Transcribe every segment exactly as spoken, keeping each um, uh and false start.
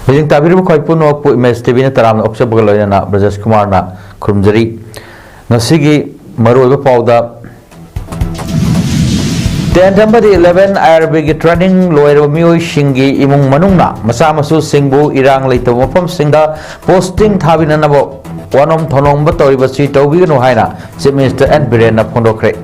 ꯃꯤꯠꯌꯦꯡ ꯇꯥꯕꯤꯔꯤꯕ ꯈ꯭ꯋꯥꯏ ꯄꯨꯝꯅꯃꯛꯄꯨ ꯏꯃꯦꯖ ꯇꯤꯚꯤꯅ ꯇꯔꯥꯝꯅ ꯑꯣꯛꯆꯕꯒ ꯂꯣꯏꯅꯅ ꯕ꯭ꯔꯖꯦꯁ ꯀꯨꯃꯥꯔꯅ ꯈꯨꯔꯨꯝꯖꯔꯤ꯫ ꯉꯁꯤꯒꯤ ꯃꯔꯨꯑꯣꯏꯕ ꯄꯥꯎꯗ, ꯇꯦꯟꯊ ꯑꯃꯗꯤ ꯏꯂꯦꯚꯦꯟ ꯑꯥꯏ ꯑꯥꯔ ꯕꯤꯒꯤ ꯇ꯭ꯔꯦꯅꯤꯡ ꯂꯣꯏꯔꯕ ꯃꯤꯑꯣꯏꯁꯤꯡꯒꯤ ꯏꯃꯨꯡ ꯃꯅꯨꯡꯅ ꯃꯆꯥ ꯃꯁꯨꯁꯤꯡꯕꯨ ꯏꯔꯥꯡ ꯂꯩꯇꯕ ꯃꯐꯝꯁꯤꯡꯗ ꯄꯣꯁꯇꯤꯡ ꯊꯥꯕꯤꯅꯅꯕ ꯋꯥꯅꯣꯝ ꯊꯧꯅꯣꯝꯕ ꯇꯧꯔꯤꯕꯁꯤ ꯇꯧꯕꯤꯒꯅꯨ ꯍꯥꯏꯅ ꯆꯤꯐ ꯃꯤꯅꯤꯁꯇꯔ ꯑꯦꯟ ꯕꯤꯔꯦꯟꯅ ꯐꯣꯡꯗꯣꯛꯈ꯭ꯔꯦ꯫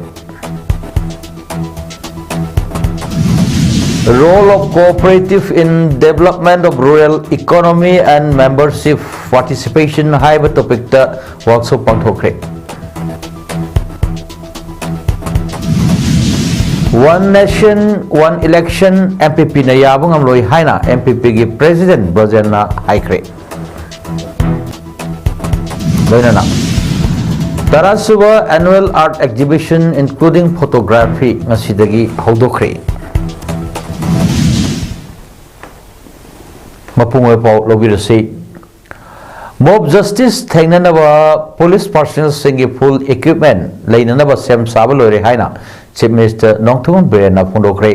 Role of Cooperative in Development of Rural Economy and Membership Participation ꯍꯥꯏꯕ ꯇꯣꯄꯤꯛꯇ ꯋꯥꯔꯛꯁꯣꯞ ꯄꯥꯡꯊꯣꯛꯈ꯭ꯔꯦ꯫ One Nation One Election M P Pꯅ ꯌꯥꯕ ꯉꯝꯂꯣꯏ ꯍꯥꯏꯅ M P Pꯒꯤ ꯄ꯭ꯔꯦꯁꯤꯗꯦꯟꯠ ꯕ꯭ꯔꯖꯦꯟꯅ ꯍꯥꯏꯈ꯭ꯔꯦ꯫ ꯂꯣꯏꯅꯅ ꯇꯔꯥꯁꯨꯕ Annual Art Exhibition including Photography ꯉꯁꯤꯗꯒꯤ ꯍꯧꯗꯣꯛꯈ꯭ꯔꯦ꯫ ꯃꯄꯨꯡ ꯑꯣꯏꯕ ꯄꯥꯎ ꯂꯧꯕꯤꯔꯁꯤ꯫ Mob justice ꯊꯦꯡꯅꯅꯕ ꯄꯨꯂꯤꯁ ꯄꯥꯔꯁꯅꯦꯜꯁꯤꯡꯒꯤ ꯐꯨꯜ ꯏꯀ꯭ꯋꯤꯞꯃꯦꯟꯠ ꯂꯩꯅꯅꯕ ꯁꯦꯝ ꯁꯥꯕ ꯂꯣꯏꯔꯦ ꯍꯥꯏꯅ ꯆꯤꯐ ꯃꯤꯅꯤꯁꯇꯔ ꯅꯣꯡꯊꯣꯝꯕꯝ ꯕꯤꯔꯦꯟꯅ ꯐꯣꯡꯗꯣꯛꯈ꯭ꯔꯦ꯫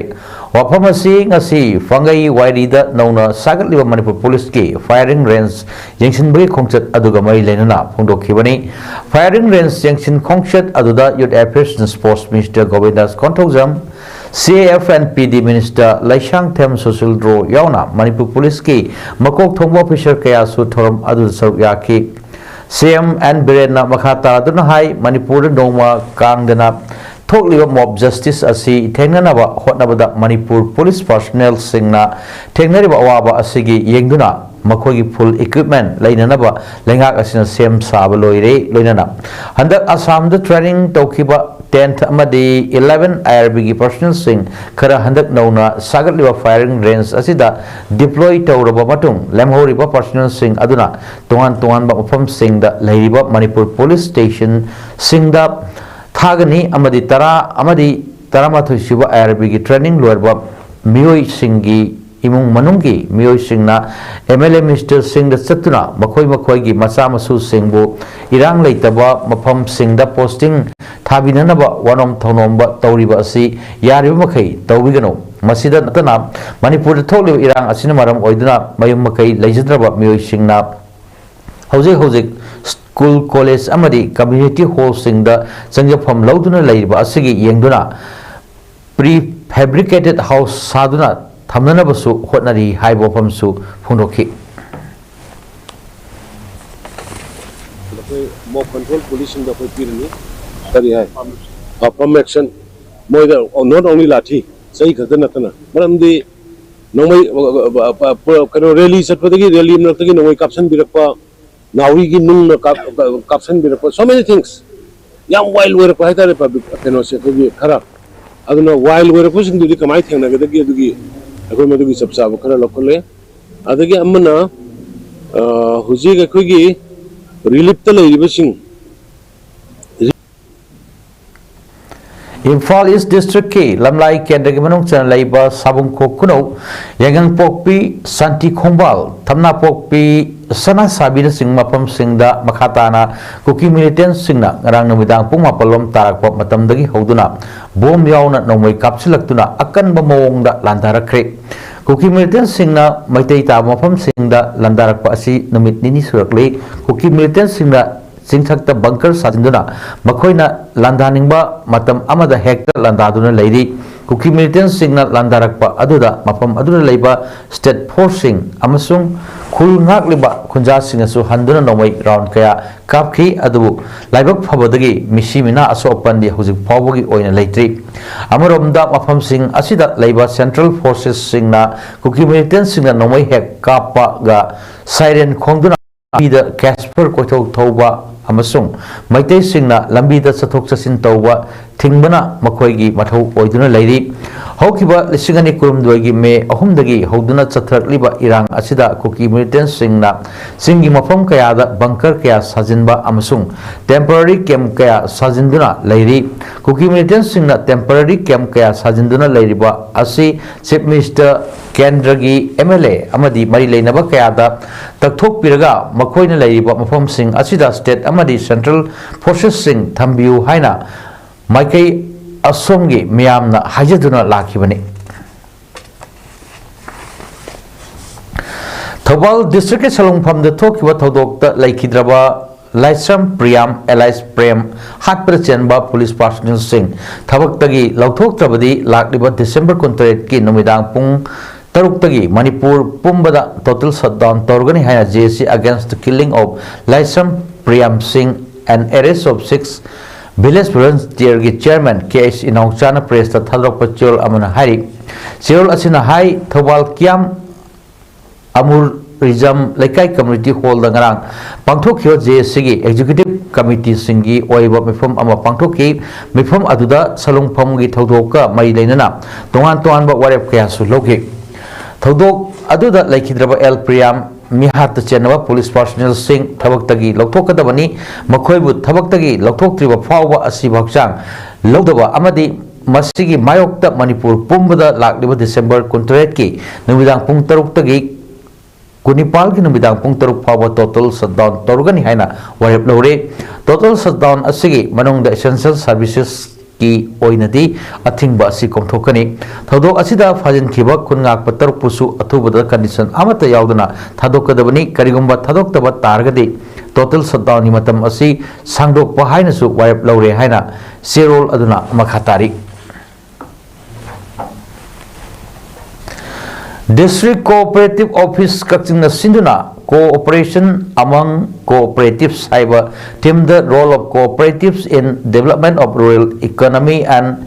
ꯋꯥꯐꯝ ꯑꯁꯤ ꯉꯁꯤ ꯐꯪꯒꯩ ꯋꯥꯏꯔꯤꯗ ꯅꯧꯅ ꯁꯥꯒꯠꯂꯤꯕ ꯃꯅꯤꯄꯨꯔ ꯄꯨꯂꯤꯁꯀꯤ ꯐꯥꯌꯔꯤꯡ ꯔꯦꯟꯖ ꯌꯦꯡꯁꯤꯟꯕꯒꯤ ꯈꯣꯡꯆꯠ ꯑꯗꯨꯒ ꯃꯔꯤ ꯂꯩꯅꯅ ꯐꯣꯡꯗꯣꯛꯈꯤꯕꯅꯤ꯫ ꯐꯥꯌꯔꯤꯡ ꯔꯦꯟꯖ ꯌꯦꯡꯁꯤꯟ ꯈꯣꯡꯆꯠ ꯑꯗꯨꯗ Youth Affairs and Sports Minister ꯒꯣꯕꯤꯟꯗꯥꯁ Konthoujam, C A F and P D Minister Leishangthem ꯁꯨꯁꯤꯜꯗ꯭ꯔꯣ ꯌꯥꯎꯅ ꯃꯅꯤꯄꯨꯔ ꯄꯨꯂꯤꯁꯀꯤ ꯃꯀꯣꯛ ꯊꯣꯡꯕ ꯑꯣꯐꯤꯁꯔ ꯀꯌꯥꯁꯨ ꯊꯧꯔꯝ ꯑꯗꯨꯗ ꯁꯔꯨꯛ ꯌꯥꯈꯤ꯫ C M N ꯕꯤꯔꯦꯟꯅ ꯃꯈꯥ ꯇꯥꯗꯨꯅ ꯍꯥꯏ, ꯃꯅꯤꯄꯨꯔꯗ ꯅꯣꯡꯃ ꯀꯥꯡꯗꯅ ꯊꯣꯛꯂꯤꯕ ꯃꯣꯕ ꯖꯁꯇꯤꯁ ꯑꯁꯤ ꯊꯦꯡꯅꯅꯕ ꯍꯣꯠꯅꯕꯗ ꯃꯅꯤꯄꯨꯔ ꯄꯨꯂꯤꯁ ꯄꯥꯔꯁꯅꯦꯜꯁꯤꯡꯅ ꯊꯦꯡꯅꯔꯤꯕ ꯑꯋꯥꯕ ꯑꯁꯤꯒꯤ ꯌꯦꯡꯗꯨꯅ ꯃꯈꯣꯏꯒꯤ ꯐꯨꯜ ꯏꯀ꯭ꯋꯤꯞꯃꯦꯟꯠ ꯂꯩꯅꯅꯕ ꯂꯩꯉꯥꯛ ꯑꯁꯤꯅ ꯁꯦꯝ ꯁꯥꯕ ꯂꯣꯏꯔꯦ꯫ ꯂꯣꯏꯅꯅ ꯍꯟꯗꯛ ꯑꯁꯥꯝꯗ ꯇ꯭ꯔꯦꯅꯤꯡ ꯇꯧꯈꯤꯕ ꯇꯦꯟꯊ ꯑꯃꯗꯤ ꯏꯂꯦꯚꯦꯟ ꯑꯥꯏ ꯑꯥꯔ ꯕꯤꯒꯤ ꯄꯥꯔꯁꯅꯦꯜꯁꯤꯡ ꯈꯔ ꯍꯟꯗꯛ ꯅꯧꯅ ꯁꯥꯒꯠꯂꯤꯕ ꯐꯥꯌꯔꯤꯡ ꯔꯦꯟꯖ ꯑꯁꯤꯗ ꯗꯤꯄ꯭ꯂꯣꯏ ꯇꯧꯔꯕ ꯃꯇꯨꯡ ꯂꯦꯝꯍꯧꯔꯤꯕ ꯄꯥꯔꯁꯅꯦꯜꯁꯤꯡ ꯑꯗꯨꯅ ꯇꯣꯉꯥꯟ ꯇꯣꯉꯥꯟꯕ ꯃꯐꯝꯁꯤꯡꯗ ꯂꯩꯔꯤꯕ ꯃꯅꯤꯄꯨꯔ ꯄꯨꯂꯤꯁ ꯁ꯭ꯇꯦꯁꯟꯁꯤꯡꯗ ꯊꯥꯒꯅꯤ ꯑꯃꯗꯤ ꯇꯔꯥ ꯑꯃꯗꯤ ꯇꯔꯥꯃꯥꯊꯣꯏ ꯁꯨꯕ ꯑꯥꯏ ꯑꯥꯔ ꯕꯤꯒꯤ ꯇ꯭ꯔꯦꯅꯤꯡ ꯂꯣꯏꯔꯕ ꯃꯤꯑꯣꯏꯁꯤꯡꯒꯤ ꯏꯃꯨꯡ ꯃꯅꯨꯡꯒꯤ ꯃꯤꯑꯣꯏꯁꯤꯡꯅ M L A minister ꯁꯤꯡꯗ ꯆꯠꯇꯨꯅ ꯃꯈꯣꯏ ꯃꯈꯣꯏꯒꯤ ꯃꯆꯥ ꯃꯁꯨꯁꯤꯡꯕꯨ ꯏꯔꯥꯡ ꯂꯩꯇꯕ ꯃꯐꯝꯁꯤꯡꯗ ꯄꯣꯁꯇꯤꯡ ꯊꯥꯕꯤꯅꯅꯕ ꯋꯥꯅꯣꯝ ꯊꯧꯅꯣꯝꯕ ꯇꯧꯔꯤꯕ ꯑꯁꯤ ꯌꯥꯔꯤꯕ ꯃꯈꯩ ꯇꯧꯕꯤꯒꯅꯨ꯫ ꯃꯁꯤꯗ ꯅꯠꯇꯅ, ꯃꯅꯤꯄꯨꯔꯗ ꯊꯣꯛꯂꯤꯕ ꯏꯔꯥꯡ ꯑꯁꯤꯅ ꯃꯔꯝ ꯑꯣꯏꯗꯨꯅ ꯃꯌꯨꯝ ꯃꯀꯩ ꯂꯩꯖꯗ꯭ꯔꯕ ꯃꯤꯑꯣꯏꯁꯤꯡꯅ ꯍꯧꯖꯤꯛ ꯍꯧꯖꯤꯛ ꯁ꯭ꯀꯨꯜ, ꯀꯣꯂꯦꯖ ꯑꯃꯗꯤ ꯀꯝꯃ꯭ꯌꯨꯅꯤꯇꯤ ꯍꯣꯜꯁꯤꯡꯗ ꯆꯪꯖꯐꯝ ꯂꯧꯗꯨꯅ ꯂꯩꯔꯤꯕ ꯑꯁꯤꯒꯤ ꯌꯦꯡꯗꯨꯅ, ꯄ꯭ꯔꯤ ꯐꯦꯕ꯭ꯔꯤꯀꯦꯇꯦꯗ ꯍꯥꯎꯁ ꯁꯥꯗꯨꯅ ꯊꯝꯅꯅꯕꯁꯨ ꯍꯣꯠꯅꯔꯤ ꯍꯥꯏꯕ ꯋꯥꯐꯝꯁꯨ ꯐꯣꯡꯗꯣꯛꯈꯤ꯫ ꯑꯩꯈꯣꯏ ꯃꯣꯕ ꯀꯟꯇ꯭ꯔꯣꯜ ꯄꯨꯂꯤꯁꯁꯤꯡꯗ ꯑꯩꯈꯣꯏ ꯄꯤꯔꯅꯤ꯫ ꯀꯔꯤ ꯍꯥꯏ? Firm action. ꯃꯣꯏꯗ not only ꯂꯥꯊꯤ, ꯆꯩ ꯈꯛꯇ ꯅꯠꯇꯅ, ꯃꯔꯝꯗꯤ ꯅꯣꯡꯃꯩ, ꯑ, ꯑ, ꯑ, ꯑ, ꯀꯩꯅꯣ, ꯔꯦꯂꯤ ꯆꯠꯄꯗꯒꯤ, ꯔꯦꯂꯤ ꯃꯔꯛꯇꯒꯤ ꯅꯣꯡꯃꯩ ꯀꯥꯞꯁꯤꯟꯕꯤꯔꯛꯄ, ꯅꯥꯎꯔꯤꯒꯤ ꯅꯨꯡꯅ ꯀꯥꯞ-, ꯀꯥꯞꯁꯤꯟꯕꯤꯔꯛꯄ, so many things꯫ ꯌꯥꯝ ꯋꯥꯏꯜ ꯑꯣꯏꯔꯛꯄ ꯍꯥꯏꯇꯥꯔꯦ ꯄꯕ꯭ꯂꯤꯛ ꯀꯩꯅꯣꯁꯦ, ꯑꯩꯈꯣꯏꯒꯤ ꯈꯔ꯫ ꯑꯗꯨꯅ ꯋꯥꯏꯜ ꯑꯣꯏꯔꯛꯄꯁꯤꯡꯗꯨꯗꯤ ꯀꯃꯥꯏꯅ ꯊꯦꯡꯅꯒꯗꯒꯦ? ꯑꯗꯨꯒꯤ ꯑꯩꯈꯣꯏ ꯃꯗꯨꯒꯤ ꯆꯞ ꯆꯥꯕ ꯈꯔ ꯂꯧꯈꯠꯂꯦ꯫ ꯑꯗꯒꯤ ꯑꯃꯅ, ꯑ, ꯍꯧꯖꯤꯛ ꯑꯩꯈꯣꯏꯒꯤ ꯔꯤꯂꯤꯞꯇ ꯂꯩꯔꯤꯕꯁꯤꯡ, ꯏꯝꯐꯥꯜ ꯏꯁ ꯗꯤꯁꯇ꯭ꯔꯤꯛꯀꯤ ꯂꯝꯂꯥꯏ ꯀꯦꯟꯗ꯭ꯔꯒꯤ ꯃꯅꯨꯡ ꯆꯟꯅ ꯂꯩꯕ ꯁꯥꯕꯨꯡꯈꯣꯛ ꯈꯨꯅꯧ, ꯌꯥꯏꯉꯪꯄꯣꯛꯄꯤ, ꯁꯥꯟꯇꯤ ꯈꯣꯡꯕꯥꯜ, ꯊꯝꯅꯥꯄꯣꯛꯄꯤ, ꯁꯅꯥꯁꯥꯕꯤꯅꯆꯤꯡꯕ ꯃꯐꯝꯁꯤꯡꯗ ꯃꯈꯥ ꯇꯥꯅ ꯀꯨꯀꯤ ꯃꯤꯂꯤꯇꯦꯟꯁꯤꯡꯅ ꯉꯔꯥꯡ ꯅꯨꯃꯤꯗꯥꯡ ꯄꯨꯡ ꯃꯥꯄꯜ ꯂꯣꯝ ꯇꯥꯔꯛꯄ ꯃꯇꯝꯗꯒꯤ ꯍꯧꯗꯨꯅ ꯕꯣꯝ ꯌꯥꯎꯅ ꯅꯣꯡꯃꯩ ꯀꯥꯞꯁꯤꯜꯂꯛꯇꯨꯅ ꯑꯀꯟꯕ ꯃꯑꯣꯡꯗ ꯂꯥꯟꯗꯥꯔꯛꯈ꯭ꯔꯦ꯫ ꯀꯨꯀꯤ ꯃꯤꯂꯤꯇꯦꯟꯁꯤꯡꯅ ꯃꯩꯇꯩ ꯇꯥꯕ ꯃꯐꯝꯁꯤꯡꯗ ꯂꯥꯟꯗꯥꯔꯛꯄ ꯑꯁꯤ ꯅꯨꯃꯤꯠ ꯅꯤꯅꯤ ꯁꯨꯔꯛꯂꯤ꯫ ꯀꯨꯀꯤ ꯃꯤꯂꯤꯇꯦꯟꯁꯤꯡꯅ ꯆꯤꯡꯊꯛꯇ ꯕꯪꯀꯔ ꯁꯥꯖꯤꯟꯗꯨꯅ ꯃꯈꯣꯏꯅ ꯂꯥꯟꯗꯥꯅꯤꯡꯕ ꯃꯇꯝ ꯑꯃꯗ ꯍꯦꯛꯇ ꯂꯥꯟꯗꯥꯗꯨꯅ ꯂꯩꯔꯤ꯫ ꯀꯨꯀꯤ ꯃꯤꯂꯤꯇꯦꯟꯁꯤꯡꯅ ꯂꯥꯟꯗꯥꯔꯛꯄ ꯑꯗꯨꯗ ꯃꯐꯝ ꯑꯗꯨꯗ ꯂꯩꯕ ꯁ꯭ꯇꯦꯠ ꯐꯣꯔꯁꯁꯤꯡ ꯑꯃꯁꯨꯡ ꯈꯨꯜ ꯉꯥꯛꯂꯤꯕ ꯈꯨꯟꯖꯥꯁꯤꯡꯅꯁꯨ ꯍꯟꯗꯨꯅ ꯅꯣꯡꯃꯩ ꯔꯥꯎꯟ ꯀꯌꯥ ꯀꯥꯞꯈꯤ, ꯑꯗꯨꯕꯨ ꯂꯥꯏꯕꯛ ꯐꯕꯗꯒꯤ ꯃꯤꯁꯤ ꯃꯤꯅꯥ ꯑꯁꯣꯛ ꯑꯄꯟꯗꯤ ꯍꯧꯖꯤꯛ ꯐꯥꯎꯕꯒꯤ ꯑꯣꯏꯅ ꯂꯩꯇ꯭ꯔꯤ꯫ ꯑꯃꯔꯣꯝꯗ, ꯃꯐꯝꯁꯤꯡ ꯑꯁꯤꯗ ꯂꯩꯕ ꯁꯦꯟꯇ꯭ꯔꯦꯜ ꯐꯣꯔꯁꯦꯁꯁꯤꯡꯅ ꯀꯨꯀꯤ ꯃꯤꯂꯤꯇꯦꯟꯁꯤꯡꯅ ꯅꯣꯡꯃꯩ ꯍꯦꯛ ꯀꯥꯞꯄꯒ ꯁꯥꯏꯔꯦꯟ ꯈꯣꯡꯗꯨꯅ ꯂꯝꯕꯤꯗ ꯀꯦꯁꯄꯔ ꯀꯣꯏꯊꯧ ꯊꯧꯕ ꯑꯃꯁꯨꯡ ꯃꯩꯇꯩꯁꯤꯡꯅ ꯂꯝꯕꯤꯗ ꯆꯠꯊꯣꯛ ꯆꯠꯁꯤꯟ ꯇꯧꯕ ꯊꯤꯡꯕꯅ ꯃꯈꯣꯏꯒꯤ ꯃꯊꯧ ꯑꯣꯏꯗꯨꯅ ꯂꯩꯔꯤ꯫ ꯍꯧꯈꯤꯕ ꯂꯤꯁꯤꯡ ꯑꯅꯤ ꯀꯨꯟꯍꯨꯝꯗꯣꯏꯒꯤ ꯃꯦ ꯑꯍꯨꯝꯗꯒꯤ ꯍꯧꯗꯨꯅ ꯆꯠꯊꯔꯛꯂꯤꯕ ꯏꯔꯥꯡ ꯑꯁꯤꯗ ꯀꯨꯀꯤ ꯃꯤꯂꯤꯇꯦꯟꯁꯤꯡꯅ ꯆꯤꯡꯒꯤ ꯃꯐꯝ ꯀꯌꯥꯗ ꯕꯪꯀꯔ ꯀꯌꯥ ꯁꯥꯖꯤꯟꯕ ꯑꯃꯁꯨꯡ ꯇꯦꯝꯄꯔꯔꯤ ꯀꯦꯝꯞ ꯀꯌꯥ ꯁꯥꯖꯤꯟꯗꯨꯅ ꯂꯩꯔꯤ꯫ ꯀꯨꯀꯤ ꯃꯤꯂꯤꯇꯦꯟꯁꯤꯡꯅ ꯇꯦꯝꯄꯔꯔꯤ ꯀꯦꯝꯞ ꯀꯌꯥ ꯁꯥꯖꯤꯟꯗꯨꯅ ꯂꯩꯔꯤꯕ ꯑꯁꯤ ꯆꯤꯐ ꯃꯤꯅꯤꯁꯇꯔ, ꯀꯦꯟꯗ꯭ꯔꯒꯤ ꯑꯦꯝ ꯑꯦꯜ ꯑꯦ ꯑꯃꯗꯤ ꯃꯔꯤ ꯂꯩꯅꯕ ꯀꯌꯥꯗ ꯇꯛꯊꯣꯛꯄꯤꯔꯒ ꯃꯈꯣꯏꯅ ꯂꯩꯔꯤꯕ ꯃꯐꯝꯁꯤꯡ ꯑꯁꯤꯗ ꯁ꯭ꯇꯦꯠ ꯑꯃꯗꯤ ꯁꯦꯟꯇ꯭ꯔꯦꯜ ꯐꯣꯔꯁꯦꯁꯁꯤꯡ ꯊꯝꯕꯤꯌꯨ ꯍꯥꯏꯅ ꯃꯥꯏꯀꯩ ꯑꯁꯣꯝꯒꯤ ꯃꯤꯌꯥꯝꯅ ꯍꯥꯏꯖꯗꯨꯅ ꯂꯥꯛꯈꯤꯕꯅꯤ꯫ ꯊꯧꯕꯥꯜ ꯗꯤꯁꯇ꯭ꯔꯤꯛꯀꯤ ꯁꯂꯨꯡꯐꯝꯗ ꯊꯣꯛꯈꯤꯕ ꯊꯧꯗꯣꯛꯇ ꯂꯩꯈꯤꯗ꯭ꯔꯕ ꯂꯥꯏꯁ꯭ꯔꯝ ꯄ꯭ꯔꯤꯌꯥꯝ alias ꯄ꯭ꯔꯦꯝ ꯍꯥꯠꯄꯗ ꯆꯦꯟꯕ ꯄꯨꯂꯤꯁ ꯄꯥꯔꯁꯣꯅꯦꯜꯁꯤꯡ ꯊꯕꯛꯇꯒꯤ ꯂꯧꯊꯣꯛꯇ꯭ꯔꯕꯗꯤ ꯂꯥꯛꯂꯤꯕ ꯗꯤꯁꯦꯝꯕꯔ ꯀꯨꯟꯇꯔꯦꯠꯀꯤ ꯅꯨꯃꯤꯗꯥꯡ ꯄꯨꯡ ꯇꯔꯨꯛꯇꯒꯤ ꯃꯅꯤꯄꯨꯔ ꯄꯨꯝꯕꯗ total shutdown ꯇꯧꯔꯒꯅꯤ ꯍꯥꯏꯅ J A C against the killing of ꯂꯥꯏꯁ꯭ꯔꯝ ꯄ꯭ꯔꯤꯌꯥꯝ ꯁꯤꯡ and arrest of six village volunteerꯒꯤ chairman K H ꯏꯅꯥꯎꯆꯥꯅ pressꯇ ꯊꯥꯗꯣꯔꯛꯄ ꯆꯦꯔꯣꯜ ꯑꯃꯅ ꯍꯥꯏꯔꯤ꯫ ꯆꯦꯔꯣꯜ ꯑꯁꯤꯅ ꯍꯥꯏ, ꯊꯧꯕꯥꯜ ꯀꯤꯌꯥꯝ ꯑꯃꯨꯔꯤꯖꯝ ꯂꯩꯀꯥꯏ community hallꯗ ꯉꯔꯥꯡ ꯄꯥꯡꯊꯣꯛꯈꯤꯕ J A Cꯒꯤ executive committeeꯁꯤꯡꯒꯤ ꯑꯣꯏꯕ ꯃꯤꯐꯝ ꯑꯃ ꯄꯥꯡꯊꯣꯛꯈꯤ꯫ ꯃꯤꯐꯝ ꯑꯗꯨꯗ ꯁꯂꯨꯡꯐꯝꯒꯤ ꯊꯧꯗꯣꯛꯀ ꯃꯔꯤ ꯂꯩꯅꯅ ꯇꯣꯉꯥꯟ ꯇꯣꯉꯥꯟꯕ ꯋꯥꯔꯦꯞ ꯀꯌꯥꯁꯨ ꯂꯧꯈꯤ꯫ ꯊꯧꯗꯣꯛ ꯑꯗꯨꯗ ꯂꯩꯈꯤꯗ꯭ꯔꯕ ꯑꯦꯜ ꯄ꯭ꯔꯤꯌꯥꯝ ꯃꯤꯍꯥꯠꯇ ꯆꯦꯟꯅꯕ ꯄꯨꯂꯤꯁ ꯄꯥꯔꯁꯣꯅꯦꯜꯁꯤꯡ ꯊꯕꯛꯇꯒꯤ ꯂꯧꯊꯣꯛꯀꯗꯕꯅꯤ, ꯃꯈꯣꯏꯕꯨ ꯊꯕꯛꯇꯒꯤ ꯂꯧꯊꯣꯛꯇ꯭ꯔꯤꯕ ꯐꯥꯎꯕ ꯑꯁꯤꯕ ꯍꯛꯆꯥꯡ ꯂꯧꯗꯕ ꯑꯃꯗꯤ ꯃꯁꯤꯒꯤ ꯃꯥꯌꯣꯛꯇ ꯃꯅꯤꯄꯨꯔ ꯄꯨꯝꯕꯗ ꯂꯥꯛꯂꯤꯕ ꯗꯤꯁꯦꯝꯕꯔ ꯀꯨꯟꯇꯔꯦꯠꯀꯤ ꯅꯨꯃꯤꯗꯥꯡ ꯄꯨꯡ ꯇꯔꯨꯛꯇꯒꯤ ꯀꯨꯟꯅꯤꯄꯥꯜꯒꯤ ꯅꯨꯃꯤꯗꯥꯡ ꯄꯨꯡ ꯇꯔꯨꯛ ꯐꯥꯎꯕ total shutdown ꯇꯧꯔꯒꯅꯤ ꯍꯥꯏꯅ ꯋꯥꯔꯦꯞ ꯂꯧꯔꯦ꯫ Total shutdown ꯑꯁꯤꯒꯤ ꯃꯅꯨꯡꯗ essential servicesꯀꯤ ꯑꯣꯏꯅꯗꯤ ꯑꯊꯤꯡꯕ ꯑꯁꯤ ꯀꯣꯝꯊꯣꯛꯀꯅꯤ꯫ ꯊꯧꯗꯣꯛ ꯑꯁꯤꯗ ꯐꯥꯖꯤꯟꯈꯤꯕ ꯈꯨꯟ ꯉꯥꯛꯄ ꯇꯔꯨꯛꯄꯨꯁꯨ ꯑꯊꯨꯕꯗ condition ꯑꯃꯠꯇ ꯌꯥꯎꯗꯅ ꯊꯥꯗꯣꯛꯀꯗꯕꯅꯤ꯫ ꯀꯔꯤꯒꯨꯝꯕ ꯊꯥꯗꯣꯛꯇꯕ ꯇꯥꯔꯒꯗꯤ total shutdownꯒꯤ ꯃꯇꯝ ꯑꯁꯤ ꯁꯥꯡꯗꯣꯛꯄ ꯍꯥꯏꯅꯁꯨ ꯋꯥꯔꯦꯞ ꯂꯧꯔꯦ ꯍꯥꯏꯅ ꯆꯦꯔꯣꯜ ꯑꯗꯨꯅ ꯃꯈꯥ ꯇꯥꯔꯤ꯫ District Cooperative Office ꯀꯛꯆꯤꯡꯅ ꯁꯤꯟꯗꯨꯅ Cooperation Among Cooperatives ꯍꯥꯏꯕ themeꯗ Role of Cooperatives in Development of Rural Economy and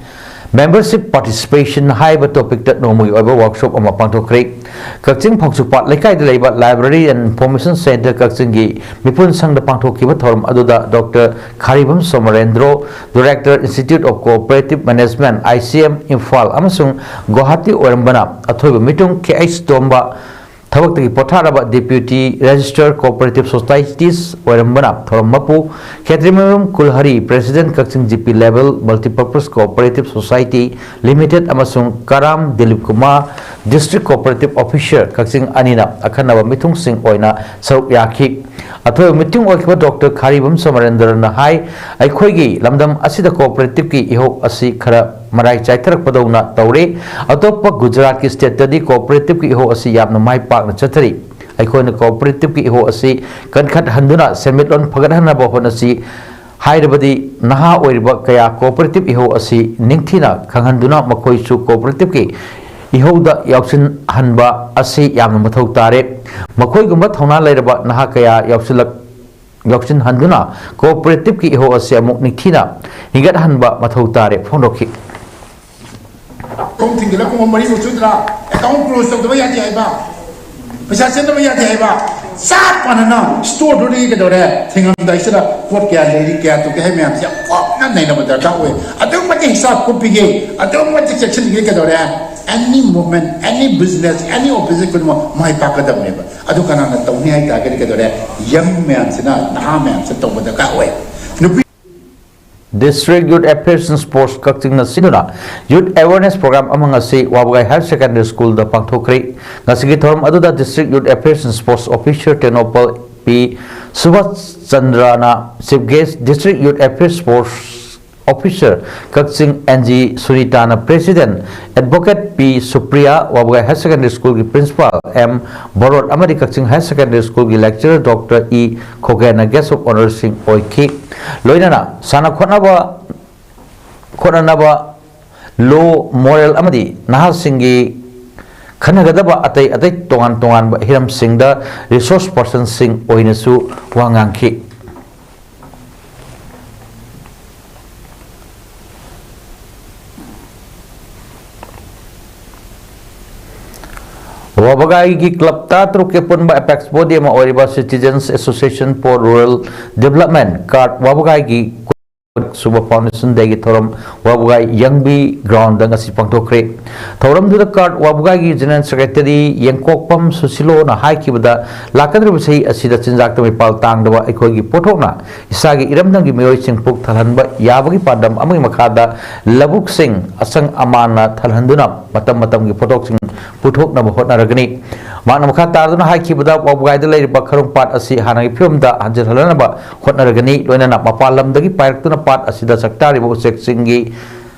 Membership Participation ꯍꯥꯏꯕ topicꯇ ꯅꯣꯡꯃꯒꯤ ꯑꯣꯏꯕ workshop ꯑꯃ ꯄꯥꯡꯊꯣꯛꯈ꯭ꯔꯦ꯫ ꯀꯛꯆꯤꯡ ꯐꯧꯆꯨꯄꯥꯠ ꯂꯩꯀꯥꯏꯗ ꯂꯩꯕ Library and Information Centre ꯀꯛꯆꯤꯡꯒꯤ ꯃꯤꯄꯨꯟ ꯁꯪꯗ ꯄꯥꯡꯊꯣꯛꯈꯤꯕ ꯊꯧꯔꯝ ꯑꯗꯨꯗ Doctor ꯈꯥꯔꯤꯕꯝ ꯁꯣꯃꯔꯦꯟꯗ꯭ꯔꯣ, Director, Institute of Cooperative Management, I C M, Imphal ꯑꯃꯁꯨꯡ ꯒꯨꯋꯥꯍꯥꯇꯤ ꯑꯣꯏꯔꯝꯕꯅ ꯑꯊꯣꯏꯕ ꯃꯤꯇꯨꯡ K H ꯇꯣꯝꯕ, ꯊꯕꯛꯇꯒꯤ ꯄꯣꯊꯥꯔꯕ Deputy Registrar Cooperative Societies ꯑꯣꯏꯔꯝꯕꯅ ꯊꯧꯔꯝ ꯃꯄꯨ ꯈꯦꯇ꯭ꯔꯤꯃꯌꯨꯝ ꯀꯨꯜꯍꯔꯤ, President, ꯀꯛꯆꯤꯡ G P Level Multipurpose Cooperative Society Limited, ꯑꯃꯁꯨꯡ ꯀꯔꯥꯝ Dilip Kumar, District Cooperative Officer, ꯀꯛꯆꯤꯡ ꯑꯅꯤꯅ ꯑꯈꯟꯅꯕ ꯃꯤꯊꯨꯡꯁꯤꯡ ꯑꯣꯏꯅ ꯁꯔꯨꯛ ꯌꯥꯈꯤ꯫ ꯑꯊꯣꯏꯕ ꯃꯤꯇꯤꯡ ꯑꯣꯏꯈꯤꯕ Doctor ꯈꯥꯔꯤꯕꯝ ꯁꯣꯃꯔꯦꯟꯗ꯭ꯔꯅ ꯍꯥꯏ, ꯑꯩꯈꯣꯏꯒꯤ ꯂꯝꯗꯝ ꯑꯁꯤꯗ cooperativeꯀꯤ ꯏꯍꯧ ꯑꯁꯤ ꯈꯔ ꯃꯔꯥꯏ ꯆꯥꯏꯊꯔꯛꯄꯗꯧꯅ ꯇꯧꯔꯦ꯫ ꯑꯇꯣꯞꯄ ꯒꯨꯖꯔꯥꯠꯀꯤ stateꯇꯗꯤ cooperativeꯀꯤ ꯏꯍꯧ ꯑꯁꯤ ꯌꯥꯝꯅ ꯃꯥꯏ ꯄꯥꯛꯅ ꯆꯠꯊꯔꯤ꯫ ꯑꯩꯈꯣꯏꯅ ꯀꯣꯑꯣꯄꯔꯦꯇꯤꯚꯀꯤ ꯏꯍꯧ ꯑꯁꯤ ꯀꯟꯈꯠꯍꯟꯗꯨꯅ ꯁꯦꯟꯃꯤꯠꯂꯣꯟ ꯐꯒꯠꯍꯟꯅꯕ ꯍꯣꯠꯅꯁꯤ꯫ ꯍꯥꯏꯔꯕꯗꯤ ꯅꯍꯥ ꯑꯣꯏꯔꯤꯕ ꯀꯌꯥ ꯀꯣꯑꯣꯄꯔꯦꯇꯤꯚ ꯏꯍꯧ ꯑꯁꯤ ꯅꯤꯡꯊꯤꯅ ꯈꯪꯍꯟꯗꯨꯅ ꯃꯈꯣꯏꯁꯨ ꯀꯣꯑꯣꯄꯔꯦꯇꯤꯚꯀꯤ ꯏꯍꯧꯗ ꯌꯥꯎꯁꯤꯟꯍꯟꯕ ꯑꯁꯤ ꯌꯥꯝꯅ ꯃꯊꯧ ꯇꯥꯔꯦ꯫ ꯃꯈꯣꯏꯒꯨꯝꯕ ꯊꯧꯅꯥ ꯂꯩꯔꯕ ꯅꯍꯥ ꯀꯌꯥ ꯌꯥꯎꯁꯤꯜꯂꯛ-, ꯌꯥꯎꯁꯤꯟꯍꯟꯗꯨꯅ ꯀꯣꯑꯣꯄꯔꯦꯇꯤꯚꯀꯤ ꯏꯍꯧ ꯑꯁꯤ ꯑꯃꯨꯛ ꯅꯤꯡꯊꯤꯅ ꯍꯤꯡꯒꯠꯍꯟꯕ ꯃꯊꯧ ꯇꯥꯔꯦ ꯐꯣꯡꯗꯣꯛꯈꯤ꯫ ꯈꯣꯡ ꯊꯤꯡꯖꯤꯜꯂ ꯄꯨꯡ ꯃꯔꯤꯃꯨꯛ ꯁꯨꯗ꯭ꯔꯥ? ꯑꯦꯀꯥꯎꯟ ꯀ꯭ꯂꯣꯖ ꯇꯧꯗꯕ ꯌꯥꯗꯦ ꯍꯥꯏꯕ, ꯄꯩꯁꯥ ꯆꯦꯟꯗꯕ ꯌꯥꯗꯦ ꯍꯥꯏꯕ꯫ ꯆꯞ ꯃꯥꯟꯅꯅ ꯁ꯭ꯇꯣꯔꯗꯨꯗꯒꯤ ꯀꯩꯗꯧꯔꯦ, ꯊꯤꯡꯉꯝꯗꯥꯏꯁꯤꯗ ꯄꯣꯠ ꯀꯌꯥ ꯂꯩꯔꯤ, ꯀꯌꯥ ꯇꯧꯒꯦ ꯍꯥꯏ ꯃꯌꯥꯝꯁꯦ ꯌꯥꯝ ꯀꯨꯞꯅ ꯅꯩꯅꯕ ꯗꯔꯀꯥꯔ ꯑꯣꯏ꯫ ꯑꯗꯨꯛ ꯃꯇꯤꯛ ꯍꯤꯁꯥꯞ ꯀꯨꯞꯄꯤꯒꯦ, ꯑꯗꯨꯛ ꯃꯇꯤꯛ ꯆꯦꯛꯁꯤꯟꯒꯦ ꯀꯩꯗꯧꯔꯦ, any movement, any business, any operation ꯈꯨꯗꯤꯡꯃꯛ ꯃꯥꯏ ꯄꯥꯛꯀꯗꯕꯅꯦꯕ꯫ ꯑꯗꯨ ꯀꯅꯥꯅ ꯇꯧꯅꯤ ꯍꯥꯏ ꯇꯥꯔꯒꯗꯤ ꯀꯩꯗꯧꯔꯦ, ꯌꯪ ꯃꯌꯥꯝꯁꯤꯅ, ꯅꯍꯥ ꯃꯌꯥꯝꯁꯤꯅ ꯇꯧꯕ ꯗꯔꯀꯥꯔ ꯑꯣꯏ꯫ ꯅꯨꯄꯤ District Youth Affairs and Sports ꯀꯛꯆꯤꯡꯅ ꯁꯤꯟꯗꯨꯅ Youth Awareness Program ꯑꯃ ꯉꯁꯤ ꯋꯥꯕꯒꯥꯏ Higher Secondary School ꯗ ꯄꯥꯡꯊꯣꯛꯈ꯭ꯔꯦ꯫ ꯉꯁꯤꯒꯤ ꯊꯧꯔꯝ ꯑꯗꯨꯗ District Youth Affairs and Sports Officer Tengnoupal P Subhas ꯆꯟꯗ꯭ꯔꯅ Chief Guest, District Youth Affairs Sports Officer Kakching N G ꯁꯨꯅꯤꯇꯥꯅ President, Advocate P Supriya, Wabagai Higher Secondary School ꯒꯤ Principal ꯑꯦꯝ ꯚꯔꯣꯠ ꯑꯃꯗꯤ ꯀꯛꯆꯤꯡ Higher Secondary School ꯒꯤ Lecturer ꯗꯣꯛꯇꯔ ꯏ ꯈꯣꯒꯦꯟꯅ Guest of Honour ꯁꯤꯡ ꯑꯣꯏꯈꯤ꯫ ꯂꯣꯏꯅꯅ ꯁꯥꯟꯅ ꯈꯣꯠꯅꯕ, ꯈꯣꯠꯅꯅꯕ, law, moral ꯑꯃꯗꯤ ꯅꯍꯥꯁꯤꯡꯒꯤ ꯈꯟꯅꯒꯗꯕ ꯑꯇꯩ ꯑꯇꯩ ꯇꯣꯉꯥꯟ ꯇꯣꯉꯥꯟꯕ ꯍꯤꯔꯝꯁꯤꯡꯗ resource person ꯁꯤꯡ ꯑꯣꯏꯅꯁꯨ ꯋꯥ ꯉꯥꯡꯈꯤ꯫ ꯋꯥꯕꯒꯥꯏꯒꯤ club ꯇꯔꯥꯇꯔꯨꯛꯀꯤ ꯑꯄꯨꯟꯕ apex body ꯑꯃ ꯑꯣꯏꯔꯤꯕ Citizens Association for Rural Development, CARD ꯋꯥꯕꯒꯥꯏꯒꯤ ꯁꯨꯕ Foundation Day ꯒꯤ ꯊꯧꯔꯝ ꯋꯥꯕꯒꯥꯏ ꯌꯪꯕꯤ ground ꯗ ꯉꯁꯤ ꯄꯥꯡꯊꯣꯛꯈ꯭ꯔꯦ꯫ ꯊꯧꯔꯝꯗꯨꯗ CARD ꯋꯥꯕꯒꯥꯏꯒꯤ General Secretary ꯌꯦꯡꯀꯣꯛꯄꯝ ꯁꯨꯁꯤꯂꯣꯅ ꯍꯥꯏꯈꯤꯕꯗ, ꯂꯥꯛꯀꯗꯧꯔꯤꯕ ꯆꯍꯤ ꯑꯁꯤꯗ ꯆꯤꯟꯖꯥꯛꯇ ꯃꯤꯄꯥꯜ ꯇꯥꯡꯗꯕ ꯑꯩꯈꯣꯏꯒꯤ ꯄꯣꯠꯊꯣꯛꯅ ꯏꯁꯥꯒꯤ ꯏꯔꯝꯗꯝꯒꯤ ꯃꯤꯑꯣꯏꯁꯤꯡ ꯄꯨꯛ ꯊꯜꯍꯟꯕ ꯌꯥꯕꯒꯤ ꯄꯥꯟꯗꯝ ꯑꯃꯒꯤ ꯃꯈꯥꯗ ꯂꯧꯕꯨꯛꯁꯤꯡ ꯑꯁꯪ ꯑꯃꯥꯟꯅ ꯊꯜꯍꯟꯗꯨꯅ ꯃꯇꯝ ꯃꯇꯝꯒꯤ ꯄꯣꯠꯊꯣꯛꯁꯤꯡ ꯄꯨꯊꯣꯛꯅꯕ ꯍꯣꯠꯅꯔꯒꯅꯤ꯫ ꯃꯍꯥꯛꯅ ꯃꯈꯥ ꯇꯥꯗꯨꯅ ꯍꯥꯏꯈꯤꯕꯗ, ꯋꯥꯕꯒꯥꯏꯗ ꯂꯩꯔꯤꯕ ꯈꯔꯨꯡ ꯄꯥꯠ ꯑꯁꯤ ꯍꯥꯟꯅꯒꯤ ꯐꯤꯕꯝꯗ ꯍꯟꯖꯤꯜꯍꯟꯅꯕ ꯍꯣꯠꯅꯔꯒꯅꯤ, ꯂꯣꯏꯅꯅ ꯃꯄꯥꯟ ꯂꯝꯗꯒꯤ ꯄꯥꯏꯔꯛꯇꯨꯅ ꯄꯥꯠ ꯑꯁꯤꯗ ꯆꯥꯛꯇꯥꯔꯤꯕ ꯎꯆꯦꯛꯁꯤꯡꯒꯤ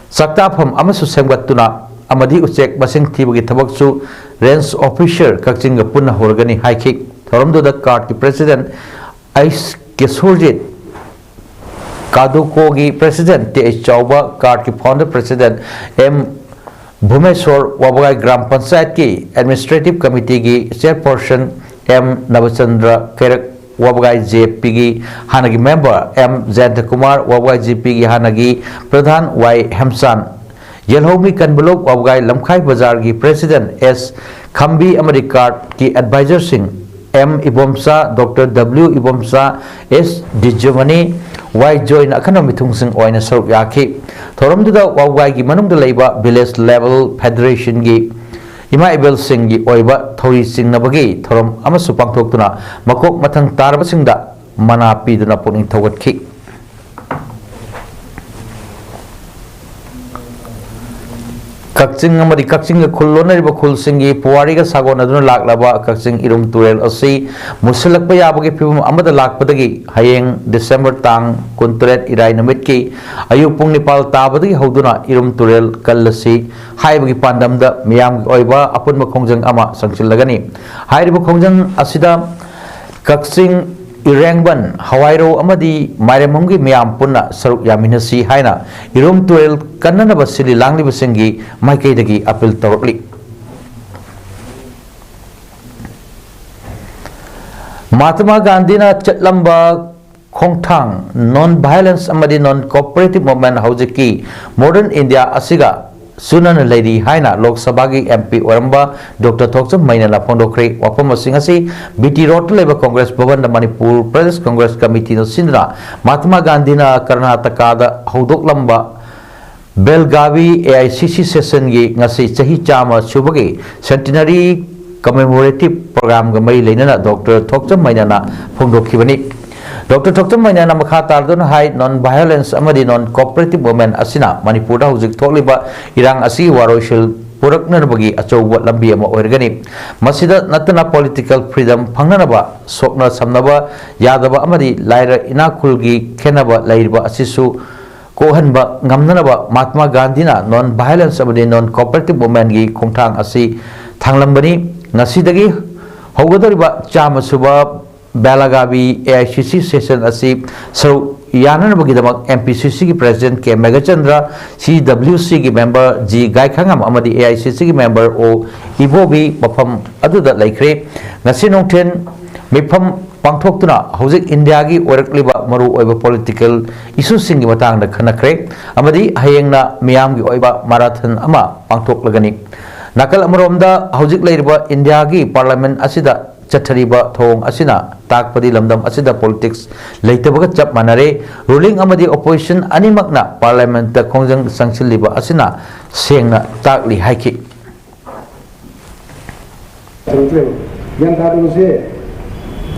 ꯆꯥꯛꯇꯥꯐꯝ ꯑꯃꯁꯨ ꯁꯦꯝꯒꯠꯇꯨꯅ ꯑꯃꯗꯤ ꯎꯆꯦꯛ ꯃꯁꯤꯡ ꯊꯤꯕꯒꯤ ꯊꯕꯛꯁꯨ Range Officer ꯀꯛꯆꯤꯡꯒ ꯄꯨꯟꯅ ꯍꯧꯔꯒꯅꯤ ꯍꯥꯏꯈꯤ꯫ ꯊꯧꯔꯝꯗꯨꯗ CARTꯀꯤ President ꯑꯩꯆ ꯀꯦꯁꯣꯔꯖꯤꯠ, CADUCOꯒꯤ President ꯇꯤ ꯑꯩꯆ ꯆꯥꯎꯕ, CARTꯀꯤ Founder President M Bhumeshor, Wabagai Gram ꯄꯟꯆꯥꯌꯠꯀꯤ Administrative Committeeꯒꯤ Chairperson M Nabachandra Keirak, Wabagai J ꯄꯤꯒꯤ ꯍꯥꯟꯅꯒꯤ member ꯑꯦꯝ ꯖꯌꯟꯇꯀꯨꯃꯥꯔ, ꯋꯥꯕꯒꯥꯏ ꯖꯦ ꯄꯤꯒꯤ ꯍꯥꯟꯅꯒꯤ ꯄ꯭ꯔꯙꯥꯟ ꯋꯥꯏ ꯍꯦꯝꯆꯥꯟ, ꯌꯦꯜꯍꯧꯃꯤ ꯀꯟꯕꯂꯣꯛ ꯋꯥꯕꯒꯥꯏ ꯂꯝꯈꯥꯏ ꯕꯖꯥꯔꯒꯤ President ꯑꯦꯁ ꯈꯝꯕꯤ ꯑꯃꯗꯤ CARTꯀꯤ Advisorꯁꯤꯡ M Ibomcha, doctor W Ibomcha, ꯑꯦꯁ ꯗꯤꯖꯨꯃꯅꯤ, ꯋꯥꯏ ꯖꯣꯏꯅ ꯑꯈꯟꯅꯕ ꯃꯤꯊꯨꯡꯁꯤꯡ ꯑꯣꯏꯅ ꯁꯔꯨꯛ ꯌꯥꯈꯤ꯫ ꯊꯧꯔꯝꯗꯨꯗ ꯋꯥꯕꯒꯥꯏꯒꯤ ꯃꯅꯨꯡꯗ ꯂꯩꯕ Village Level Federationꯒꯤ ꯏꯃꯥ ꯏꯕꯦꯜꯁꯤꯡꯒꯤ ꯑꯣꯏꯕ ꯊꯧꯔꯤ ꯆꯤꯡꯅꯕꯒꯤ ꯊꯧꯔꯝ ꯑꯃꯁꯨ ꯄꯥꯡꯊꯣꯛꯇꯨꯅ ꯃꯀꯣꯛ ꯃꯊꯪ ꯇꯥꯔꯕꯁꯤꯡꯗ ꯃꯅꯥ ꯄꯤꯗꯨꯅ ꯄꯨꯛꯅꯤꯡ ꯊꯧꯒꯠꯈꯤ꯫ ꯀꯛꯆꯤꯡ ꯑꯃꯗꯤ ꯀꯛꯆꯤꯡꯒ ꯈꯨꯜ ꯂꯣꯟꯅꯔꯤꯕ ꯈꯨꯜꯁꯤꯡꯒꯤ ꯄꯨꯋꯥꯔꯤꯒ ꯁꯥꯒꯣꯟꯅꯗꯨꯅ ꯂꯥꯛꯂꯕ ꯀꯛꯆꯤꯡ ꯏꯔꯨꯝ ꯇꯨꯔꯦꯜ ꯑꯁꯤ ꯃꯨꯁꯤꯜꯂꯛꯄ ꯌꯥꯕꯒꯤ ꯐꯤꯕꯝ ꯑꯃꯗ ꯂꯥꯛꯄꯗꯒꯤ ꯍꯌꯦꯡ December ꯇꯥꯡ ꯀꯨꯟꯇꯔꯦꯠ ꯏꯔꯥꯏ ꯅꯨꯃꯤꯠꯀꯤ ꯑꯌꯨꯛ ꯄꯨꯡ ꯅꯤꯄꯥꯜ ꯇꯥꯕꯗꯒꯤ ꯍꯧꯗꯨꯅ ꯏꯔꯨꯝ ꯇꯨꯔꯦꯜ ꯀꯜꯂꯁꯤ ꯍꯥꯏꯕꯒꯤ ꯄꯥꯟꯗꯝꯗ ꯃꯤꯌꯥꯝꯒꯤ ꯑꯣꯏꯕ ꯑꯄꯨꯟꯕ ꯈꯣꯡꯖꯪ ꯑꯃ ꯆꯪꯁꯤꯜꯂꯒꯅꯤ꯫ ꯍꯥꯏꯔꯤꯕ ꯈꯣꯡꯖꯪ ꯑꯁꯤꯗ ꯀꯛꯆꯤꯡ ꯏꯔꯦꯡꯕꯟ, ꯍꯋꯥꯏꯔꯧ ꯑꯃꯗꯤ ꯃꯥꯏꯔꯦꯝꯕꯝꯒꯤ ꯃꯤꯌꯥꯝ ꯄꯨꯟꯅ ꯁꯔꯨꯛ ꯌꯥꯃꯤꯟꯅꯁꯤ ꯍꯥꯏꯅ ꯏꯔꯨꯝ ꯇꯨꯔꯦꯜ ꯀꯟꯅꯅꯕ ꯁꯤꯜꯂꯤ ꯂꯥꯡꯂꯤꯕꯁꯤꯡꯒꯤ ꯃꯥꯏꯀꯩꯗꯒꯤ appeal ꯇꯧꯔꯛꯂꯤ꯫ ꯃꯍꯥꯇꯃꯥ ꯒꯥꯟꯙꯤꯅ ꯆꯠꯂꯝꯕ ꯈꯣꯡꯊꯥꯡ Non Violence ꯑꯃꯗꯤ Non Cooperative Movement ꯍꯧꯖꯤꯛꯀꯤ modern India ꯑꯁꯤꯒ ꯆꯨꯅꯅ ꯂꯩꯔꯤ ꯍꯥꯏꯅ ꯂꯣꯛ ꯁꯚꯥꯒꯤ ꯑꯦꯝ ꯄꯤ ꯑꯣꯏꯔꯝꯕ ꯗꯣꯛꯇꯔ ꯊꯣꯛꯆꯝ ꯃꯩꯅꯅ ꯐꯣꯡꯗꯣꯛꯈ꯭ꯔꯦ꯫ ꯋꯥꯐꯝ ꯑꯁꯤꯡ ꯑꯁꯤ ꯕꯤ ꯇꯤ ꯔꯣꯗꯇ ꯂꯩꯕ ꯀꯣꯡꯒ꯭ꯔꯦꯁ ꯚꯕꯟꯗ ꯃꯅꯤꯄꯨꯔ ꯄ꯭ꯔꯗꯦꯁ ꯀꯣꯡꯒ꯭ꯔꯦꯁ ꯀꯃꯤꯇꯤꯅ ꯁꯤꯟꯗꯨꯅ ꯃꯍꯥꯇꯃꯥ ꯒꯥꯟꯙꯤꯅ ꯀꯔꯅꯥꯇꯀꯥꯗ ꯍꯧꯗꯣꯛꯂꯝꯕ ꯕꯦꯜꯒꯥꯚꯤ ꯑꯦ ꯑꯥꯏ ꯁꯤ ꯁꯤ ꯁꯦꯁꯟꯒꯤ ꯉꯁꯤ ꯆꯍꯤ ꯆꯥꯝꯃ ꯁꯨꯕꯒꯤ centenary commemorative programꯒ ꯃꯔꯤ ꯂꯩꯅꯅ ꯗꯣꯛꯇꯔ ꯊꯣꯛꯆꯝ ꯃꯩꯅꯅ ꯐꯣꯡꯗꯣꯛꯈꯤꯕꯅꯤ꯫ ꯗꯣꯛꯇꯔ ꯊꯣꯛꯆꯝ ꯃꯩꯅꯅ ꯃꯈꯥ ꯇꯥꯔꯗꯨꯅ ꯍꯥꯏ, Non Violence ꯑꯃꯗꯤ Non Cooperative Movement ꯑꯁꯤꯅ ꯃꯅꯤꯄꯨꯔꯗ ꯍꯧꯖꯤꯛ ꯊꯣꯛꯂꯤꯕ ꯏꯔꯥꯡ ꯑꯁꯤꯒꯤ ꯋꯥꯔꯣꯏꯁꯤꯜ ꯄꯨꯔꯛꯅꯅꯕꯒꯤ ꯑꯆꯧꯕ ꯂꯝꯕꯤ ꯑꯃ ꯑꯣꯏꯔꯒꯅꯤ꯫ ꯃꯁꯤꯗ ꯅꯠꯇꯅ political freedom ꯐꯪꯅꯅꯕ, ꯁꯣꯛꯅ ꯁꯝꯅꯕ ꯌꯥꯗꯕ ꯑꯃꯗꯤ ꯂꯥꯏꯔ ꯏꯅꯥꯛ ꯈꯨꯜꯒꯤ ꯈꯦꯟꯅꯕ ꯂꯩꯔꯤꯕ ꯑꯁꯤꯁꯨ ꯀꯣꯛꯍꯟꯕ ꯉꯝꯅꯅꯕ ꯃꯍꯥꯇꯃꯥ ꯒꯥꯟꯙꯤꯅ Non Violence ꯑꯃꯗꯤ Non Cooperative Movementꯀꯤ ꯈꯣꯡꯊꯥꯡ ꯑꯁꯤ ꯊꯥꯡꯂꯝꯕꯅꯤ꯫ ꯉꯁꯤꯗꯒꯤ ꯍꯧꯒꯗꯧꯔꯤꯕ ꯆꯥꯝꯃ ꯁꯨꯕ ꯕꯦꯂꯥꯒꯥꯕꯤ A I C C session ꯑꯁꯤ ꯁꯔꯨꯛ ꯌꯥꯅꯅꯕꯒꯤꯗꯃꯛ M P C C ꯒꯤ President K Meghachandra, C W C ꯒꯤ member G ꯒꯥꯏꯈꯉꯝ ꯑꯃꯗꯤ A I C C ꯒꯤ member O ꯏꯕꯣꯕꯤ ꯃꯐꯝ ꯑꯗꯨꯗ ꯂꯩꯈ꯭ꯔꯦ꯫ ꯉꯁꯤ ꯅꯨꯡꯊꯤꯜ ꯃꯤꯐꯝ ꯄꯥꯡꯊꯣꯛꯇꯨꯅ ꯍꯧꯖꯤꯛ ꯏꯟꯗꯤꯌꯥꯒꯤ ꯑꯣꯏꯔꯛꯂꯤꯕ ꯃꯔꯨꯑꯣꯏꯕ political issue ꯁꯤꯡꯒꯤ ꯃꯇꯥꯡꯗ ꯈꯟꯅꯈ꯭ꯔꯦ ꯑꯃꯗꯤ ꯍꯌꯦꯡꯅ ꯃꯤꯌꯥꯝꯒꯤ ꯑꯣꯏꯕ marathon ꯑꯃ ꯄꯥꯡꯊꯣꯛꯂꯒꯅꯤ꯫ ꯅꯥꯀꯜ ꯑꯃꯔꯣꯝꯗ, ꯍꯧꯖꯤꯛ ꯂꯩꯔꯤꯕ ꯏꯟꯗꯤꯌꯥꯒꯤ Parliament ꯑꯁꯤꯗ ꯆꯠꯊꯔꯤꯕ ꯊꯧꯑꯣꯡ ꯑꯁꯤꯅ ꯇꯥꯛꯄꯗꯤ ꯂꯝꯗꯝ ꯑꯁꯤꯗ politics ꯂꯩꯇꯕꯒ ꯆꯞ ꯃꯥꯟꯅꯔꯦ꯫ Ruling ꯑꯃꯗꯤ opposition ꯑꯅꯤꯃꯛꯅ Parliament ꯇ ꯈꯣꯡꯖꯪ ꯆꯪꯁꯤꯜꯂꯤꯕ ꯑꯁꯤꯅ ꯁꯦꯡꯅ ꯇꯥꯛꯂꯤ ꯍꯥꯏꯈꯤ꯫ ꯇꯧꯗ꯭ꯔꯦꯕ꯫ ꯒ꯭ꯌꯥꯟ ꯇꯥꯗꯕꯁꯦ,